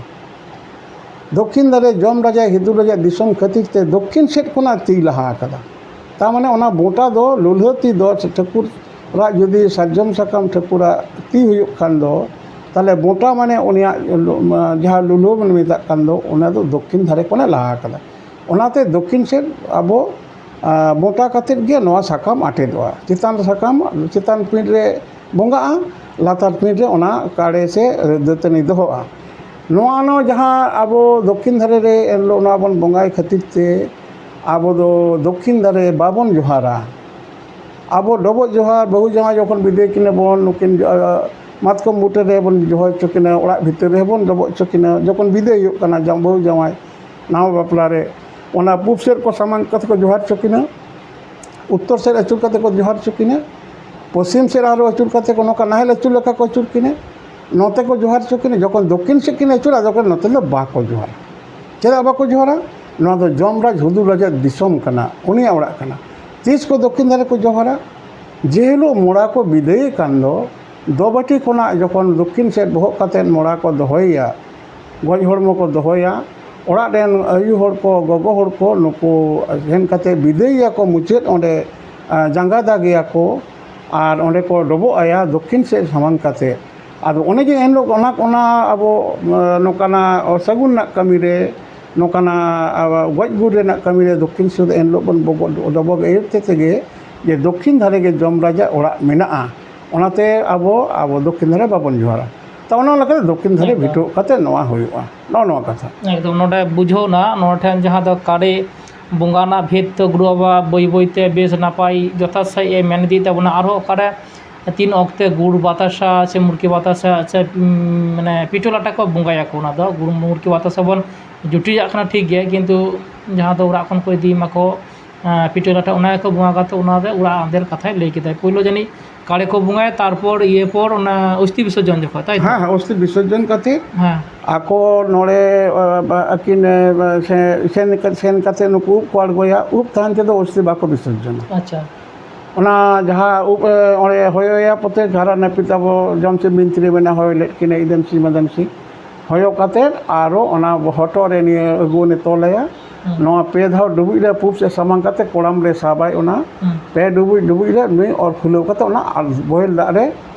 ᱫᱚᱠᱠᱷᱤᱱ ᱫᱷᱟᱨᱮ ᱡᱚᱢ ᱨᱟᱡᱟ ᱦᱩᱫᱩᱲ ᱨᱟᱡᱟ ᱫᱤᱥᱚᱢ ᱠᱷᱟᱹᱛᱤᱨ ᱛᱮ ᱫᱚᱠᱠᱷᱤᱱ ᱥᱮᱫ ᱠᱷᱚᱱᱟᱜ ᱛᱤ ᱞᱟᱦᱟ ᱟᱠᱟᱫᱟ᱾ ᱛᱟᱨ ᱢᱟᱱᱮ ᱚᱱᱟ ᱵᱚᱸᱴᱟ ᱫᱚ ᱞᱩᱞᱦᱟᱹ ᱛᱤ ᱫᱚ ᱴᱷᱟᱹᱠᱩᱨᱟᱜ ᱡᱩᱫᱤ ᱥᱟᱨᱡᱚᱢ ᱥᱟᱠᱟᱢ ᱴᱷᱟᱹᱠᱩᱨᱟᱜ ᱛᱤ ᱦᱩᱭᱩᱜ ᱠᱷᱟᱱ ᱫᱚ, ᱛᱟᱦᱚᱞᱮ ᱵᱚᱸᱴᱟ ᱢᱟᱱᱮ ᱩᱱᱤᱭᱟᱜ ᱡᱟᱦᱟᱸ ᱞᱩᱞᱦᱟᱹ ᱵᱚᱱ ᱢᱮᱛᱟᱜ ᱠᱟᱱ ᱫᱚ, ᱚᱱᱟ ᱫᱚ ᱫᱚᱠᱠᱷᱤᱱ ᱫᱷᱟᱨᱮ ᱠᱷᱚᱱᱮ ᱞᱟᱦᱟ ᱟᱠᱟᱫᱟ᱾ ᱚᱱᱟᱛᱮ ᱫᱚᱠᱠᱷᱤᱱ ᱥᱮᱫ ᱟᱵᱚ ᱵᱚᱸᱴᱟ ᱠᱟᱛᱮᱫ ᱜᱮ ᱱᱚᱣᱟ ᱥᱟᱠᱟᱢ ᱟᱴᱮᱫᱚᱜᱼᱟ᱾ ᱪᱮᱛᱟᱱ ᱥᱟᱠᱟᱢ, ᱪᱮᱛᱟᱱ ᱯᱤᱸᱰ ᱨᱮ ᱵᱚᱸᱜᱟᱜᱼᱟ, ᱞᱟᱛᱟᱨ ᱯᱤᱸᱰ ᱨᱮ ᱚᱱᱟ ᱠᱟᱲᱮ ᱥᱮ ᱫᱟᱹᱛᱟᱹᱱᱤ ᱫᱚᱦᱚᱜᱼᱟ᱾ ᱱᱚᱣᱟ ᱱᱚ ᱡᱟᱦᱟᱸ ᱟᱵᱚ ᱫᱚᱠᱠᱷᱤᱱ ᱫᱷᱟᱨᱮ ᱨᱮ ᱮᱱ ᱦᱤᱞᱳᱜ ᱱᱚᱣᱟ ᱵᱚᱱ ᱵᱚᱸᱜᱟᱭ ᱠᱷᱟᱹᱛᱤᱨ ᱛᱮ ᱟᱵᱚ ᱫᱚ ᱫᱚᱠᱠᱷᱤᱱ ᱫᱷᱟᱨᱮ ᱵᱟᱵᱚᱱ ᱡᱚᱦᱟᱨᱟ᱾ ᱟᱵᱚ ᱰᱚᱵᱚᱜ ᱡᱚᱦᱟᱨ, ᱵᱟᱹᱦᱩ ᱡᱟᱶᱟᱭ ᱡᱚᱠᱷᱚᱱ ᱵᱤᱫᱟᱹᱭ ᱠᱤᱱᱟ ᱵᱚᱱ, ᱱᱩᱠᱤᱱ ᱟᱸ, ᱢᱟᱛᱠᱚᱢ ᱵᱩᱴᱟᱹ ᱨᱮᱵᱚᱱ ᱡᱚᱦᱚᱨ ᱦᱚᱪᱚ ᱠᱤᱱᱟ, ᱚᱲᱟᱜ ᱵᱷᱤᱛᱤᱨ ᱨᱮᱦᱚᱸ ᱵᱚᱱ ᱰᱚᱵᱚᱜ ᱦᱚᱪᱚ ᱠᱤᱱᱟ᱾ ᱡᱚᱠᱷᱚᱱ ᱵᱤᱫᱟᱹᱭ ᱦᱩᱭᱩᱜ ᱠᱟᱱᱟ ᱡᱟᱶ ᱵᱟᱹᱦᱩ ᱡᱟᱶᱟᱭ ᱱᱟᱣᱟ ᱵᱟᱯᱞᱟ ᱨᱮ, ᱚᱱᱟ ᱯᱩᱵ ᱥᱮᱫ ᱠᱚ ᱥᱟᱢᱟᱝ ᱠᱟᱛᱮ ᱠᱚ ᱡᱚᱦᱟᱨ ᱦᱚᱪᱚ ᱠᱤᱱᱟ, ᱩᱛᱛᱚᱨ ᱥᱮᱫ ᱟᱹᱪᱩᱨ ᱠᱟᱛᱮ ᱠᱚ ᱡᱚᱦᱟᱨ ᱦᱚᱪᱚ ᱠᱤᱱᱟ, ᱯᱚᱪᱷᱤᱢ ᱥᱮᱫ ᱟᱨᱦᱚᱸ ᱟᱹᱪᱩᱨ ᱠᱟᱛᱮ ᱠᱚ ᱱᱚᱝᱠᱟ ᱱᱟᱦᱮᱞ ᱟᱹᱪᱩᱨ ᱞᱮᱠᱟ ᱠᱚ ᱟᱹᱪᱩᱨ ᱠᱤᱱᱟ, ᱱᱚᱛᱮ ᱠᱚ ᱡᱚᱦᱟᱨ ᱦᱚᱪᱚ ᱠᱤᱱᱟ᱾ ᱡᱚᱠᱷᱚᱱ ᱫᱚᱠᱠᱷᱤᱱ ᱥᱮᱫ ᱠᱤᱱ ᱟᱹᱪᱩᱨᱟ, ᱛᱚᱠᱷᱚᱱ ᱱᱚᱛᱮ ᱫᱚ ᱵᱟᱠᱚ ᱡᱚᱦᱟᱨᱟ᱾ ᱪᱮᱫᱟᱜ ᱵᱟᱠᱚ ᱡᱚᱦᱟᱨᱟ? ᱱᱚᱣᱟ ᱫᱚ ᱡᱚᱢᱨᱟᱡᱽ ᱦᱩᱫᱩᱲ ᱨᱟᱡᱟᱜ ᱫᱤᱥᱚᱢ ᱠᱟᱱᱟ, ᱩᱱᱤᱭᱟᱜ ᱚᱲᱟᱜ ᱠᱟᱱᱟ᱾ ᱛᱤᱥ ᱠᱚ ᱫᱚᱠᱠᱷᱤᱱ ᱫᱷᱟᱨᱮ ᱠᱚ ᱡᱚᱦᱟᱨᱟ? ᱡᱮ ᱦᱤᱞᱳᱜ ᱢᱚᱲᱟ ᱠᱚ ᱵᱤᱫᱟᱹᱭᱮ ᱠᱟᱱ ᱫᱚ, ᱫᱚᱵᱟᱹᱴᱤ ᱠᱷᱚᱱᱟᱜ ᱡᱚᱠᱷᱚᱱ ᱫᱚᱠᱠᱷᱤᱱ ᱥᱮᱫ ᱵᱚᱦᱚᱜ ᱠᱟᱛᱮᱫ ᱢᱚᱲᱟ ᱠᱚ ᱫᱚᱦᱚᱭᱮᱭᱟ, ᱜᱚᱡ ᱦᱚᱲᱢᱚ ᱠᱚ ᱫᱚᱦᱚᱭᱟ, ᱚᱲᱟᱜ ᱨᱮᱱ ᱟᱭᱳ ᱦᱚᱲ ᱠᱚ, ᱜᱚᱜᱚ ᱦᱚᱲ ᱠᱚ, ᱱᱩᱠᱩ ᱥᱮᱱ ᱠᱟᱛᱮᱫ ᱵᱤᱫᱟᱹᱭᱮᱭᱟ ᱠᱚ ᱢᱩᱪᱟᱹᱫ ᱚᱸᱰᱮ, ᱟ, ᱡᱟᱸᱜᱟ ᱫᱟᱜᱮᱭᱟ ᱠᱚ ᱟᱨ ᱚᱸᱰᱮ ᱠᱚ ᱰᱚᱵᱚᱜ ᱟᱭᱟ ᱫᱚᱠᱠᱷᱤᱱ ᱥᱮᱫ ᱥᱟᱢᱟᱝ ᱠᱟᱛᱮᱫ᱾ ᱟᱫᱚ ᱚᱱᱮ ᱡᱮ ᱮᱱᱦᱤᱞᱳᱜ ᱚᱱᱟ, ᱚᱱᱟ ᱟᱵᱚ, ᱟ, ᱱᱚᱝᱠᱟᱱᱟᱜ ᱚᱥᱟᱹᱜᱩᱱ ᱨᱮᱱᱟᱜ ᱠᱟᱹᱢᱤ ᱨᱮ, ᱱᱚᱝᱠᱟᱱᱟᱜ, ᱟ, ᱜᱚᱡ ᱜᱩᱨ ᱨᱮᱱᱟᱜ ᱠᱟᱹᱢᱤ ᱨᱮ ᱫᱚᱠᱠᱷᱤᱱ ᱥᱮᱫ ᱮᱱᱦᱤᱞᱳᱜ ᱵᱚᱱ ᱵᱚᱜᱚ-, ᱰᱚᱵᱚᱜ ᱤᱭᱟᱹ ᱛᱮ ᱛᱮᱜᱮ ᱡᱮ ᱫᱚᱠᱠᱷᱤᱱ ᱫᱷᱟᱨᱮ ᱜᱮ ᱡᱚᱢ ᱨᱟᱡᱟ ᱚᱲᱟᱜ ᱢᱮᱱᱟᱜᱼᱟ, ᱚᱱᱟᱛᱮ ᱟᱵᱚ, ᱟᱵᱚ ᱫᱚᱠᱠᱷᱤᱱ ᱫᱷᱟᱨᱮ ᱵᱟᱵᱚᱱ ᱡᱚᱦᱟᱨᱟ᱾ ᱛᱚ ᱚᱱᱟ ᱞᱮᱠᱟᱛᱮ ᱫᱚᱠᱠᱷᱤᱱ ᱫᱷᱟᱨᱮ ᱮᱠᱫᱚᱢ᱾ ᱵᱷᱤᱴᱟᱹᱣ ᱠᱟᱛᱮ ᱱᱚᱣᱟ ᱦᱩᱭᱩᱜᱼᱟ, ᱱᱚᱜᱼᱚ ᱱᱚᱣᱟ ᱠᱟᱛᱷᱟ᱾ ᱮᱠᱫᱚᱢ, ᱱᱚᱰᱮ ᱵᱩᱡᱷᱟᱹᱣᱱᱟ, ᱱᱚᱣᱟ ᱴᱷᱮᱱ ᱡᱟᱦᱟᱸ ᱫᱚ ᱠᱟᱲᱮ ᱵᱚᱸᱜᱟ ᱨᱮᱱᱟᱜ ᱵᱷᱮᱫ ᱫᱚ ᱜᱩᱨᱩ ᱵᱟᱵᱟ ᱵᱟᱹᱭ ᱵᱟᱹᱭᱛᱮ ᱵᱮᱥ ᱱᱟᱯᱟᱭ ᱡᱚᱛᱷᱟᱛ ᱥᱟᱺᱦᱤᱡ ᱮ ᱢᱮᱱ ᱤᱫᱤᱭᱮᱫ ᱛᱟᱵᱚᱱᱟ᱾ ᱟᱨᱦᱚᱸ ᱚᱠᱟᱨᱮ ᱛᱤᱱ ᱚᱠᱛᱮ ᱜᱩᱲ ᱵᱟᱛᱟᱥᱟ ᱥᱮ ᱢᱩᱨᱠᱤ ᱵᱟᱛᱟᱥᱟ ᱥᱮ, ᱩᱢ, ᱢᱟᱱᱮ ᱯᱤᱴᱷᱟᱹ ᱞᱟᱴᱷᱟ ᱠᱚ ᱵᱚᱸᱜᱟᱭᱟᱠᱚ, ᱚᱱᱟ ᱫᱚ ᱜᱩᱲ ᱢᱩᱨᱠᱤ ᱵᱟᱛᱟᱥᱟ ᱵᱚᱱ ᱡᱩᱴᱤᱡᱟᱜ ᱠᱟᱱᱟ ᱴᱷᱤᱠ ᱜᱮ, ᱠᱤᱱᱛᱩ ᱡᱟᱦᱟᱸ ᱫᱚ ᱚᱲᱟᱜ ᱠᱷᱚᱱ ᱠᱚ ᱤᱫᱤᱭ ᱢᱟᱠᱚ, ᱟᱸ, ᱯᱤᱴᱷᱟᱹ ᱞᱟᱴᱷᱟ, ᱚᱱᱟ ᱜᱮᱠᱚ ᱵᱚᱸᱜᱟ ᱠᱟᱛᱮ ᱚᱱᱟ ᱨᱮ ᱚᱲᱟᱜ ᱟᱫᱮᱨ ᱠᱟᱛᱷᱟᱭ ᱞᱟᱹᱭ ᱠᱮᱫᱟᱭ᱾ ᱯᱳᱭᱞᱳ ᱡᱟᱹᱱᱤᱡ ᱠᱟᱲᱮ ᱠᱚ ᱵᱚᱸᱜᱟᱭᱟ, ᱛᱟᱨᱯᱚᱨ ᱤᱭᱟᱹ ᱯᱚᱨ ᱚᱱᱟ ᱚᱥᱛᱤ ᱵᱤᱥᱚᱨᱡᱚᱱ ᱡᱚᱠᱷᱚᱱ, ᱛᱟᱭ ᱛᱚ? ᱦᱮᱸ, ᱦᱮᱸ, ᱚᱥᱛᱤ ᱵᱤᱥᱚᱨᱡᱚᱱ ᱠᱟᱛᱮ ᱦᱮᱸ᱾ ᱟᱠᱚ ᱱᱚᱰᱮ, ᱟ, ᱟ, ᱟᱹᱠᱤᱱ, ᱟ, ᱥᱮ-, ᱥᱮᱱ ᱠᱟ-, ᱥᱮᱱ ᱠᱟᱛᱮ ᱱᱩᱠᱩ ᱩᱵ ᱠᱚ ᱟᱬᱜᱚᱭᱟ, ᱩᱵ ᱛᱟᱦᱮᱱ ᱛᱮᱫᱚ ᱚᱥᱛᱤ ᱵᱟᱠᱚ ᱵᱤᱥᱚᱨᱡᱚᱱᱟ᱾ ᱟᱪᱪᱷᱟ᱾ ᱚᱱᱟ ᱡᱟᱦᱟᱸ ᱩᱵ, ᱮ, ᱚᱸᱰᱮ ᱦᱚᱭᱚᱭᱟ ᱯᱚᱛᱮ ᱡᱷᱟᱨᱟ ᱱᱟᱹᱯᱤᱛ ᱟᱵᱚ ᱡᱚᱢᱥᱤᱢ ᱵᱤᱱᱛᱤ ᱨᱮ ᱢᱮᱱᱟ, ᱦᱚᱭᱚ ᱞᱮᱫ ᱠᱤᱱᱟᱹ ᱤᱫᱟᱹᱢ ᱥᱤ ᱢᱟᱫᱟᱢ ᱥᱤ᱾ ᱦᱚᱭᱚ ᱠᱟᱛᱮ ᱟᱨᱚ ᱚᱱᱟ ᱦᱚᱴᱚᱜ ᱨᱮ ᱱᱤᱭᱟᱹ ᱟᱹᱜᱩ ᱩᱱᱤ ᱛᱚᱞᱟᱭᱟ᱾ ᱦᱩᱸ᱾ ᱱᱚᱣᱟ ᱯᱮ ᱫᱷᱟᱣ ᱰᱩᱵᱩᱡ ᱨᱮ ᱯᱩᱵ ᱥᱮᱫ ᱥᱟᱢᱟᱝ ᱠᱟᱛᱮ ᱠᱚᱲᱟᱢ ᱨᱮ ᱥᱟᱵᱟᱭ ᱚᱱᱟ᱾ ᱦᱩᱸ᱾ ᱯᱮ ᱰᱩᱵᱩᱡ ᱰᱩᱵᱩᱡ ᱨᱮ ᱱᱩᱭ ᱚᱨ ᱠᱷᱩᱞᱟᱹᱣ ᱠᱟᱛᱮ ᱚᱱᱟ ᱟᱨ ᱵᱚᱦᱮᱞ ᱫᱟᱜ ᱨᱮ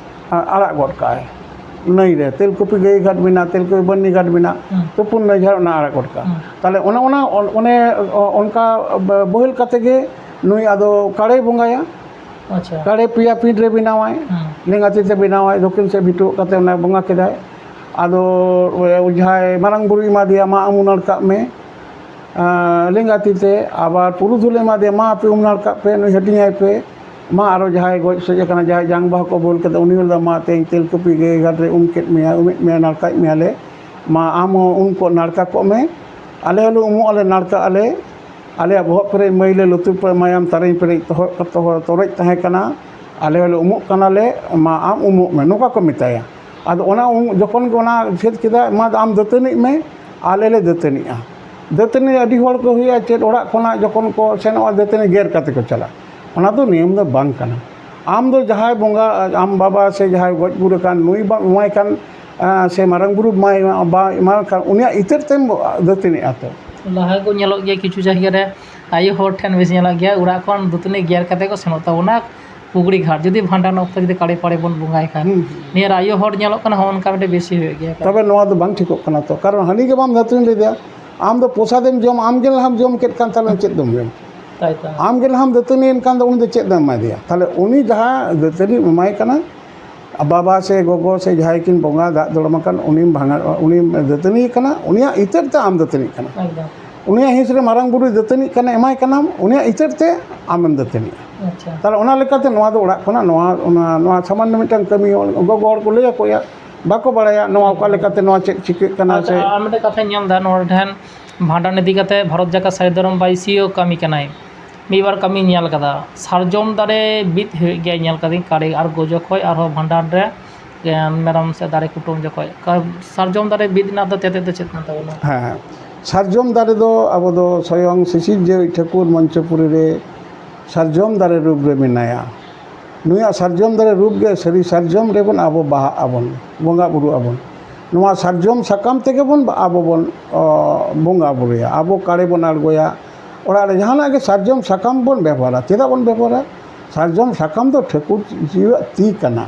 ᱟ-, ᱟᱲᱟᱜ ᱜᱚᱫ ᱠᱟᱜᱼᱟᱭ᱾ ᱱᱟᱹᱭ ᱨᱮ, ᱛᱮᱞᱠᱩᱯᱤ ᱜᱟᱹᱭ ᱜᱷᱟᱴ ᱢᱮᱱᱟᱜᱼᱟ, ᱛᱮᱞᱠᱩᱯᱤ ᱵᱟᱹᱨᱱᱤ ᱜᱷᱟᱴ ᱢᱮᱱᱟᱜᱼᱟ, ᱦᱩᱸ᱾ ᱛᱩᱯᱩᱱ ᱱᱟᱹᱭ ᱜᱷᱟᱴ ᱚᱱᱟ ᱟᱲᱟᱜ ᱜᱚᱫ ᱠᱟᱜᱼᱟ᱾ ᱦᱩᱸ᱾ ᱛᱟᱦᱞᱮ ᱚᱱᱮ ᱚᱱᱟ, ᱚᱱ-, ᱚᱱᱮ ᱚ-, ᱚᱱᱠᱟ ᱵᱚ-, ᱵᱚᱦᱮᱞ ᱠᱟᱛᱮ ᱜᱮ ᱱᱩᱭ ᱟᱫᱚ ᱠᱟᱲᱮᱭ ᱵᱚᱸᱜᱟᱭᱟ᱾ ᱟᱪᱪᱷᱟ᱾ ᱠᱟᱲᱮ ᱯᱮᱭᱟ ᱯᱤᱸᱰ ᱨᱮ ᱵᱮᱱᱟᱣᱟᱭ, ᱦᱩᱸ᱾ ᱞᱮᱸᱜᱟ ᱛᱤ ᱛᱮ ᱵᱮᱱᱟᱣᱟᱭ, ᱫᱚᱠᱠᱷᱤᱱ ᱥᱮᱫ ᱵᱷᱤᱴᱩᱣᱟᱹᱜ ᱠᱟᱛᱮ ᱚᱱᱟ ᱵᱚᱸᱜᱟ ᱠᱮᱫᱟᱭ᱾ ᱟᱫᱚ ᱡᱟᱦᱟᱸᱭ ᱢᱟᱨᱟᱝ ᱵᱩᱨᱩᱭ ᱮᱢᱟ ᱫᱮᱭᱟ, "ᱢᱟ ᱟᱢ ᱩᱢ ᱱᱟᱲᱠᱟᱜ ᱢᱮ", ᱟᱸ, ᱞᱮᱸᱜᱟ ᱛᱤ ᱛᱮ, ᱟᱵᱟᱨ ᱯᱩᱨᱩᱫᱷᱩᱞᱮ ᱮᱢᱟ ᱫᱮᱭᱟ, "ᱢᱟ ᱟᱯᱮ ᱩᱢ ᱱᱟᱲᱠᱟᱜ ᱯᱮ, ᱱᱩᱭ ᱦᱟᱹᱴᱤᱧᱟᱭ ᱯᱮ", ᱢᱟ ᱟᱨᱚ ᱡᱟᱦᱟᱸᱭ ᱜᱚᱡ ᱥᱚᱡ ᱟᱠᱟᱱᱟ, ᱡᱟᱦᱟᱸᱭ ᱡᱟᱝ ᱵᱟᱦᱟ ᱠᱚ ᱵᱚᱞ ᱠᱟᱛᱮ, ᱩᱱᱤ ᱦᱚᱸ ᱞᱟᱹᱭᱫᱟ, "ᱢᱟ ᱛᱮᱦᱮᱧ ᱛᱮᱞᱠᱩᱯᱤ ᱜᱟᱹᱭ ᱜᱷᱟᱴ ᱨᱮ ᱩᱢ ᱠᱮᱫ ᱢᱮᱭᱟ, ᱩᱢᱮᱫ ᱢᱮᱭᱟ, ᱱᱟᱲᱠᱟᱭᱮᱫ ᱢᱮᱭᱟᱞᱮ, ᱢᱟ ᱟᱢ ᱦᱚᱸ ᱩᱢ ᱠᱚᱜ ᱱᱟᱲᱠᱟ ᱠᱚᱜ ᱢᱮ, ᱟᱞᱮ ᱦᱚᱸᱞᱮ ᱩᱢᱩᱜ ᱟᱞᱮ, ᱱᱟᱲᱠᱟᱜ ᱟᱞᱮ, ᱟᱞᱮᱭᱟᱜ ᱵᱚᱦᱚᱜ ᱯᱮᱨᱮᱡ ᱢᱟᱹᱭᱞᱟᱹ, ᱞᱩᱛᱩᱨ ᱯᱮᱨᱮᱡ ᱢᱟᱭᱟᱢ, ᱛᱟᱨᱮᱧ ᱯᱮᱨᱮᱡ ᱛᱚᱦᱚ-, ᱛᱚᱦᱚ-, ᱛᱚᱨᱚᱡ ᱛᱟᱦᱮᱸ ᱠᱟᱱᱟ, ᱟᱞᱮ ᱦᱚᱸᱞᱮ ᱩᱢᱩᱜ ᱠᱟᱱᱟᱞᱮ, ᱢᱟ ᱟᱢ ᱩᱢᱩᱜ ᱢᱮ", ᱱᱚᱝᱠᱟ ᱠᱚ ᱢᱮᱛᱟᱭᱟ᱾ ᱟᱫᱚ ᱚᱱᱟ ᱩᱢ ᱡᱚᱠᱷᱚᱱ ᱜᱮ ᱚᱱᱟ ᱪᱷᱮᱫ ᱠᱮᱫᱟ, "ᱢᱟ ᱟᱢ ᱫᱟᱹᱛᱟᱹᱱᱤᱜ ᱢᱮ, ᱟᱞᱮ ᱞᱮ ᱫᱟᱹᱛᱟᱹᱱᱤᱜᱼᱟ", ᱫᱟᱹᱛᱟᱹᱱᱤ ᱟᱹᱰᱤ ᱦᱚᱲ ᱠᱚ ᱦᱩᱭᱩᱜᱼᱟ, ᱪᱮᱫ ᱚᱲᱟᱜ ᱠᱷᱚᱱᱟᱜ ᱡᱚᱠᱷᱚᱱ ᱠᱚ ᱥᱮᱱᱚᱜᱼᱟ, ᱫᱟᱹᱛᱟᱹᱱᱤ ᱜᱮᱨ ᱠᱟᱛᱮ ᱠᱚ ᱪᱟᱞᱟᱜᱼᱟ᱾ ᱚᱱᱟ ᱫᱚ ᱱᱤᱭᱚᱢ ᱫᱚ ᱵᱟᱝ ᱠᱟᱱᱟ᱾ ᱟᱢ ᱫᱚ ᱡᱟᱦᱟᱸᱭ ᱵᱚᱸᱜᱟ, ᱟᱢ ᱵᱟᱵᱟ ᱥᱮ ᱡᱟᱦᱟᱸᱭ ᱜᱚᱡ ᱜᱩᱨ ᱟᱠᱟᱱ, ᱱᱩᱭ ᱵᱟᱢ ᱮᱢᱟᱭ ᱠᱷᱟᱱ, ᱟᱸ, ᱥᱮ ᱢᱟᱨᱟᱝ ᱵᱩᱨᱩ ᱵᱟᱭ ᱮᱢᱟ-, ᱵᱟᱭ ᱮᱢᱟᱭ ᱠᱷᱟᱱ, ᱩᱱᱤᱭᱟᱜ ᱤᱛᱟᱹᱨ ᱛᱮᱢ ᱫᱟᱹᱛᱟᱹᱱᱤᱜᱼᱟ ᱛᱚ᱾ ᱞᱟᱦᱟ ᱠᱚ ᱧᱮᱞᱚᱜ ᱜᱮᱭᱟ ᱠᱤᱪᱷᱩ ᱡᱟᱭᱜᱟ ᱨᱮ, ᱟᱭᱳ ᱦᱚᱲ ᱴᱷᱮᱱ ᱵᱮᱥᱤ ᱧᱮᱞᱚᱜ ᱜᱮᱭᱟ, ᱚᱲᱟᱜ ᱠᱷᱚᱱ ᱫᱟᱹᱛᱟᱹᱱᱤ ᱜᱮᱨ ᱠᱟᱛᱮ ᱠᱚ ᱥᱮᱱᱚᱜ ᱛᱟᱵᱚᱱᱟ ᱯᱩᱜᱽᱲᱤ ᱜᱷᱟᱴ, ᱡᱩᱫᱤ ᱵᱷᱟᱸᱰᱟᱱ ᱚᱠᱛᱚ ᱡᱩᱫᱤ ᱠᱟᱲᱮ ᱯᱟᱲᱮ ᱵᱚᱱ ᱵᱚᱸᱜᱟᱭ ᱠᱷᱟᱱ᱾ ᱦᱩᱸ, ᱦᱩᱸ᱾ ᱱᱤᱭᱟᱹ ᱨᱮ ᱟᱭᱳ ᱦᱚᱲ ᱧᱮᱞᱚᱜ ᱠᱟᱱᱟ, ᱦᱚᱸᱜᱼᱚ ᱱᱚᱝᱠᱟ ᱢᱤᱫᱴᱮᱱ ᱵᱮᱥᱤ ᱦᱩᱭᱩᱜ ᱜᱮᱭᱟ᱾ ᱛᱚᱵᱮ ᱱᱚᱣᱟ ᱫᱚ ᱵᱟᱝ ᱴᱷᱤᱠᱚᱜ ᱠᱟᱱᱟ ᱛᱚ, ᱠᱟᱨᱚᱱ ᱦᱟᱹᱱᱤ ᱜᱮ ᱵᱟᱢ ᱫᱟᱹᱛᱟᱹᱱᱤ ᱞᱮᱫᱮᱭᱟ, ᱟᱢ ᱫᱚ ᱯᱚᱥᱟᱫᱮᱢ ᱡᱚᱢ, ᱟᱢ ᱜᱮ ᱞᱟᱦᱟᱢ ᱡᱚᱢ ᱠᱮᱫ ᱠᱷᱟᱱ ᱛᱟᱦᱞᱮ ᱪᱮᱫ ᱫᱚᱢ ᱡᱚᱢ? ᱛᱟᱭ ᱛᱚ᱾ ᱟᱢ ᱜᱮ ᱞᱟᱦᱟᱢ ᱫᱟᱹᱛᱟᱹᱱᱤᱭᱮᱱ ᱠᱷᱟᱱ ᱫᱚ ᱩᱱᱤ ᱫᱚ ᱪᱮᱫ ᱫᱚᱢ ᱮᱢᱟᱭ ᱫᱮᱭᱟ? ᱛᱟᱦᱞᱮ ᱩᱱᱤ ᱡᱟᱦᱟᱸ ᱫᱟᱹᱛᱟᱹᱱᱤᱢ ᱮᱢᱟᱭ ᱠᱟᱱᱟ, ᱵᱟᱵᱟ ᱥᱮ ᱜᱚᱜᱚ ᱥᱮ ᱡᱟᱦᱟᱸᱭ ᱠᱤᱱ ᱵᱚᱸᱜᱟ ᱫᱟᱜ ᱫᱩᱲᱩᱢ ᱟᱠᱟᱱ, ᱩᱱᱤᱢ ᱵᱷᱟᱸᱜᱟᱲ, ᱩᱱᱤᱢ ᱫᱟᱹᱛᱟᱹᱱᱤ ᱠᱟᱱᱟ, ᱩᱱᱤᱭᱟᱜ ᱤᱛᱟᱹᱨ ᱛᱮ ᱟᱢ ᱫᱟᱹᱛᱟᱹᱱᱤᱜ ᱠᱟᱱᱟ᱾ ᱮᱠᱫᱚᱢ᱾ ᱩᱱᱤᱭᱟᱜ ᱦᱤᱸᱥ ᱨᱮ ᱢᱟᱨᱟᱝ ᱵᱩᱨᱩᱭ ᱫᱟᱹᱛᱟᱹᱱᱤᱜ ᱠᱟᱱᱟ, ᱮᱢᱟᱭ ᱠᱟᱱᱟᱢ, ᱩᱱᱤᱭᱟᱜ ᱤᱛᱟᱹᱨ ᱛᱮ ᱟᱢᱮᱢ ᱫᱟᱹᱛᱟᱹᱱᱤᱜᱼᱟ᱾ ᱟᱪᱪᱷᱟ᱾ ᱛᱟᱦᱞᱮ ᱚᱱᱟ ᱞᱮᱠᱟᱛᱮ ᱱᱚᱣᱟ ᱫᱚ ᱚᱲᱟᱜ ᱠᱷᱚᱱᱟᱜ ᱱᱚᱣᱟ, ᱚᱱᱟ, ᱱᱚᱣᱟ ᱥᱟᱢᱟᱱᱱᱚ ᱢᱤᱫᱴᱟᱝ ᱠᱟᱹᱢᱤ ᱦᱚᱲ, ᱜᱚᱜᱚ ᱦᱚᱲ ᱠᱚ ᱞᱟᱹᱭ ᱟᱠᱚᱭᱟ, ᱵᱟᱠᱚ ᱵᱟᱲᱟᱭᱟ ᱱᱚᱣᱟ ᱚᱠᱟ ᱞᱮᱠᱟᱛᱮ ᱱᱚᱣᱟ ᱪᱮᱫ ᱪᱤᱠᱟᱹᱜ ᱠᱟᱱᱟ ᱟᱪᱪᱷᱟ, ᱥᱮ ᱟᱨ ᱢᱤᱫᱴᱮᱱ ᱠᱟᱛᱷᱟᱧ ᱧᱮᱞ ᱮᱫᱟ ᱱᱚᱰᱮ ᱴᱷᱮᱱ, ᱵᱷᱟᱸᱰᱟᱱ ᱤᱫᱤ ᱠᱟᱛᱮ ᱵᱷᱟᱨᱚᱛ ᱡᱟᱠᱟᱛ ᱥᱟᱹᱦᱤ ᱫᱷᱚᱨᱚᱢ ᱵᱟᱭᱥᱤᱭᱟᱹ ᱠᱟᱹᱢᱤ ᱠᱟᱱᱟᱭ᱾ ᱢᱤᱫ ᱵᱟᱨ ᱠᱟᱹᱢᱤᱧ ᱧᱮᱞ ᱠᱟᱫᱟ, ᱥᱟᱨᱡᱚᱢ ᱫᱟᱨᱮ ᱵᱤᱫ ᱦᱩᱭᱩᱜ ᱜᱮᱭᱟ, ᱧᱮᱞ ᱠᱟᱫᱟᱹᱧ ᱠᱟᱲᱮ ᱟᱨ ᱜᱚᱡᱚ ᱠᱷᱚᱡ ᱟᱨᱦᱚᱸ ᱵᱷᱟᱸᱰᱟᱱ ᱨᱮ, ᱮ, ᱢᱮᱨᱚᱢ ᱥᱮ ᱫᱟᱨᱮ ᱠᱩᱴᱟᱹᱢ ᱡᱚᱠᱷᱚᱡ᱾ ᱠᱟ-, ᱥᱟᱨᱡᱚᱢ ᱫᱟᱨᱮ ᱵᱤᱫ ᱨᱮᱱᱟᱜ ᱫᱚ ᱛᱮᱛᱮᱫ ᱫᱚ ᱪᱮᱫ ᱠᱟᱱ ᱛᱟᱵᱚᱱᱟ? ᱦᱮᱸ, ᱥᱟᱨᱡᱚᱢ ᱫᱟᱨᱮ ᱫᱚ ᱟᱵᱚ ᱫᱚ ᱥᱚᱭᱚᱝ ᱥᱤᱥᱤᱨᱡᱟᱹᱣᱤᱡ ᱴᱷᱟᱹᱠᱩᱨ ᱢᱚᱧᱪᱚᱯᱩᱨᱤ ᱨᱮ ᱥᱟᱨᱡᱚᱢ ᱫᱟᱨᱮ ᱨᱩᱯ ᱨᱮ ᱢᱮᱱᱟᱭᱟ᱾ ᱱᱩᱭᱟᱜ ᱥᱟᱨᱡᱚᱢ ᱫᱟᱨᱮ ᱨᱩᱯ ᱜᱮ ᱥᱟᱹᱨᱤ ᱥᱟᱨᱡᱚᱢ ᱨᱮᱵᱚᱱ ᱟᱵᱚ ᱵᱟᱦᱟᱜ ᱟᱵᱚᱱ, ᱵᱚᱸᱜᱟ ᱵᱩᱨᱩᱜ ᱟᱵᱚᱱ᱾ ᱱᱚᱣᱟ ᱥᱟᱨᱡᱚᱢ ᱥᱟᱠᱟᱢ ᱛᱮᱜᱮ ᱵᱚᱱ ᱟᱵᱚ ᱵᱚᱱ, ᱚ, ᱵᱚᱸᱜᱟ ᱵᱩᱨᱩᱭᱟ, ᱟᱵᱚ ᱠᱟᱲᱮ ᱵᱚᱱ ᱟᱬᱜᱚᱭᱟ᱾ ᱚᱲᱟᱜ ᱨᱮ ᱡᱟᱦᱟᱱᱟᱜ ᱜᱮ ᱥᱟᱨᱡᱚᱢ ᱥᱟᱠᱟᱢ ᱵᱚᱱ ᱵᱮᱵᱚᱦᱟᱨᱟ᱾ ᱪᱮᱫᱟᱜ ᱵᱚᱱ ᱵᱮᱵᱚᱦᱟᱨᱟ? ᱥᱟᱨᱡᱚᱢ ᱥᱟᱠᱟᱢ ᱫᱚ ᱴᱷᱟᱹᱠᱩᱨ ᱡᱤᱣᱤᱭᱟᱜ ᱛᱤ ᱠᱟᱱᱟ᱾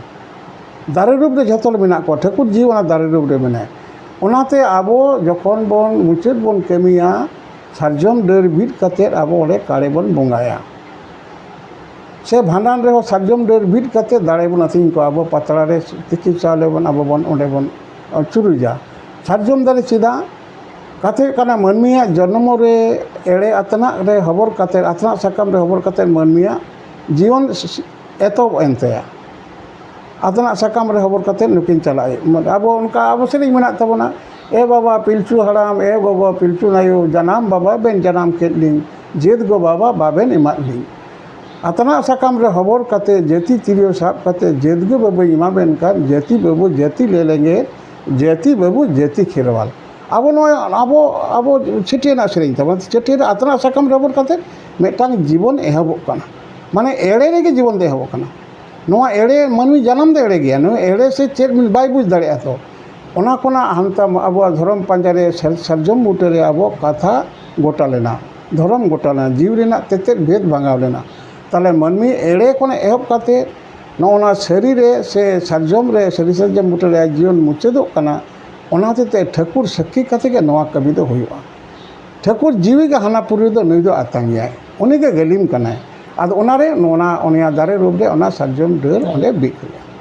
ᱫᱟᱨᱮ ᱨᱩᱯ ᱨᱮ ᱡᱷᱚᱛᱚ ᱨᱮ ᱢᱮᱱᱟᱜ ᱠᱚᱣᱟ, ᱴᱷᱟᱹᱠᱩᱨ ᱡᱤᱣᱤ ᱚᱱᱟ ᱫᱟᱨᱮ ᱨᱩᱯ ᱨᱮ ᱢᱮᱱᱟᱭᱟ᱾ ᱚᱱᱟᱛᱮ ᱟᱵᱚ ᱡᱚᱠᱷᱚᱱ ᱵᱚᱱ ᱢᱩᱪᱟᱹᱫ ᱵᱚᱱ ᱠᱟᱹᱢᱤᱭᱟ, ᱥᱟᱨᱡᱚᱢ ᱰᱟᱹᱨ ᱵᱤᱫ ᱠᱟᱛᱮᱫ ᱟᱵᱚ ᱚᱸᱰᱮ ᱠᱟᱲᱮ ᱵᱚᱱ ᱵᱚᱸᱜᱟᱭᱟ᱾ ᱥᱮ ᱵᱷᱟᱸᱰᱟᱱ ᱨᱮᱦᱚᱸ ᱥᱟᱨᱡᱚᱢ ᱰᱟᱹᱨ ᱵᱤᱫ ᱠᱟᱛᱮᱫ ᱫᱟᱲᱮ ᱵᱚᱱ ᱟᱹᱛᱤᱧ ᱠᱚᱣᱟ, ᱟᱵᱚ ᱯᱟᱛᱲᱟ ᱨᱮ ᱛᱤᱠᱤ ᱪᱟᱣᱞᱮ ᱵᱚᱱ, ᱟᱵᱚ ᱵᱚᱱ ᱚᱸᱰᱮ ᱵᱚᱱ, ᱚ, ᱪᱩᱨᱩᱡᱟ᱾ ᱥᱟᱨᱡᱚᱢ ᱫᱟᱨᱮ ᱪᱮᱫᱟᱜ? ᱠᱟᱛᱷᱟ ᱦᱩᱭᱩᱜ ᱠᱟᱱᱟ, ᱢᱟᱹᱱᱢᱤᱭᱟᱜ ᱡᱚᱱᱢᱚ ᱨᱮ ᱮᱲᱮ ᱟᱛᱱᱟᱜ ᱨᱮ ᱦᱚᱵᱚᱨ ᱠᱟᱛᱮᱫ, ᱟᱛᱱᱟᱜ ᱥᱟᱠᱟᱢ ᱨᱮ ᱦᱚᱵᱚᱨ ᱠᱟᱛᱮᱫ ᱢᱟᱹᱱᱢᱤᱭᱟᱜ ᱡᱤᱭᱚᱱ ᱮᱛᱚᱦᱚᱵ ᱮᱱ ᱛᱟᱭᱟ᱾ ᱟᱛᱱᱟᱜ ᱥᱟᱠᱟᱢ ᱨᱮ ᱦᱚᱵᱚᱨ ᱠᱟᱛᱮ ᱱᱩᱠᱤᱱ ᱪᱟᱞᱟᱜ ᱦᱩᱭᱩᱜ᱾ ᱟᱵᱚ ᱚᱱᱠᱟ ᱟᱵᱚ ᱥᱮᱨᱮᱧ ᱢᱮᱱᱟᱜ ᱛᱟᱵᱚᱱᱟ, ᱮ ᱵᱟᱵᱟ ᱯᱤᱞᱪᱩ ᱦᱟᱲᱟᱢ, ᱮ ᱜᱚᱜᱚ ᱯᱤᱞᱪᱩ ᱱᱟᱭᱩ, ᱡᱟᱱᱟᱢ ᱵᱟᱵᱟ ᱵᱮᱱ ᱡᱟᱱᱟᱢ ᱠᱮᱫ ᱞᱤᱧ, ᱡᱟᱹᱛ ᱜᱚ ᱵᱟᱵᱟ ᱵᱟᱵᱮᱱ ᱮᱢᱟᱫ ᱞᱤᱧ᱾ ᱟᱛᱱᱟᱜ ᱥᱟᱠᱟᱢ ᱨᱮ ᱦᱚᱵᱚᱨ ᱠᱟᱛᱮ, ᱡᱟᱹᱛᱤ ᱛᱤᱨᱭᱳ ᱥᱟᱵ ᱠᱟᱛᱮ, ᱡᱟᱹᱛ ᱜᱮ ᱵᱟᱵᱟᱧ ᱮᱢᱟ ᱵᱮᱱ ᱠᱷᱟᱱ, ᱡᱟᱹᱛᱤ ᱵᱟᱹᱵᱩ ᱡᱟᱹᱛᱤ ᱞᱮ ᱞᱮᱸᱜᱮ, ᱡᱟᱹᱛᱤ ᱵᱟᱹᱵᱩ ᱡᱟᱹᱛᱤ ᱠᱷᱮᱨᱣᱟᱞ᱾ ᱟᱵᱚ ᱱᱚᱣᱟ, ᱟᱵᱚ, ᱟᱵᱚ ᱪᱷᱟᱹᱴᱭᱟᱹ ᱨᱮᱱᱟᱜ ᱥᱮᱨᱮᱧ ᱛᱟᱵᱚᱱ, ᱪᱷᱟᱹᱴᱭᱟᱹ ᱨᱮ ᱟᱛᱱᱟᱜ ᱥᱟᱠᱟᱢ ᱨᱮ ᱦᱚᱵᱚᱨ ᱠᱟᱛᱮ ᱢᱤᱫᱴᱟᱝ ᱡᱤᱵᱚᱱ ᱮᱦᱚᱵᱚᱜ ᱠᱟᱱᱟ᱾ ᱢᱟᱱᱮ ᱮᱲᱮ ᱨᱮᱜᱮ ᱡᱤᱵᱚᱱ ᱫᱚ ᱮᱦᱚᱵᱚᱜ ᱠᱟᱱᱟ᱾ ᱱᱚᱣᱟ ᱮᱲᱮ, ᱢᱟᱹᱱᱢᱤ ᱡᱟᱱᱟᱢ ᱫᱚ ᱮᱲᱮ ᱜᱮᱭᱟ, ᱱᱚᱣᱟ ᱮᱲᱮ ᱥᱮ ᱪᱮᱫ ᱵᱟᱭ ᱵᱩᱡᱽ ᱫᱟᱲᱮᱭᱟᱜᱼᱟ᱾ ᱛᱚ ᱚᱱᱟ ᱠᱷᱚᱱᱟᱜ ᱦᱟᱱᱛᱟ ᱟᱵᱚᱣᱟᱜ ᱫᱷᱚᱨᱚᱢ ᱯᱟᱸᱡᱟ ᱨᱮ ᱥᱟᱨ-, ᱥᱟᱨᱡᱚᱢ ᱵᱩᱴᱟᱹ ᱨᱮ ᱟᱵᱚ ᱠᱟᱛᱷᱟ ᱜᱚᱴᱟ ᱞᱮᱱᱟ, ᱫᱷᱚᱨᱚᱢ ᱜᱚᱴᱟ ᱞᱮᱱᱟ, ᱡᱤᱣᱤ ᱨᱮᱱᱟᱜ ᱛᱮᱛᱮᱫ ᱵᱷᱮᱫ ᱵᱷᱟᱸᱜᱟᱣ ᱞᱮᱱᱟ᱾ ᱛᱟᱦᱞᱮ ᱢᱟᱹᱱᱢᱤ ᱮᱲᱮ ᱠᱷᱚᱱ ᱮᱦᱚᱵ ᱠᱟᱛᱮ ᱱᱚᱜᱼᱚ ᱱᱟ ᱥᱟᱹᱨᱤ ᱨᱮ ᱥᱮ ᱥᱟᱨᱡᱚᱢ ᱨᱮ, ᱥᱟᱹᱨᱤ ᱥᱟᱨᱡᱚᱢ ᱵᱩᱴᱟᱹ ᱨᱮ ᱟᱡ ᱡᱤᱭᱚᱱ ᱢᱩᱪᱟᱹᱫᱚᱜ ᱠᱟᱱᱟ᱾ ᱚᱱᱟ ᱦᱚᱛᱮᱡ ᱛᱮ ᱴᱷᱟᱹᱠᱩᱨ ᱥᱟᱹᱠᱷᱤ ᱠᱟᱛᱮ ᱜᱮ ᱱᱚᱣᱟ ᱠᱟᱹᱢᱤ ᱫᱚ ᱦᱩᱭᱩᱜᱼᱟ᱾ ᱴᱷᱟᱹᱠᱩᱨ ᱡᱤᱣᱤ ᱜᱮ ᱦᱟᱱᱟ ᱯᱩᱨᱤ ᱫᱚ ᱱᱩᱭ ᱫᱚ ᱟᱛᱟᱝ ᱮᱭᱟᱭ, ᱩᱱᱤ ᱜᱮ ᱜᱟᱹᱞᱤᱢ ᱠᱟᱱᱟᱭ᱾ ᱟᱫᱚ ᱚᱱᱟᱨᱮ ᱱᱚᱣᱟ, ᱚᱱᱟ ᱫᱟᱨᱮ ᱨᱩᱯ ᱨᱮ ᱚᱱᱟ ᱥᱟᱨᱡᱚᱢ ᱰᱟᱹᱨ ᱚᱸᱰᱮ ᱵᱤᱫ ᱦᱩᱭᱩᱜᱼᱟ᱾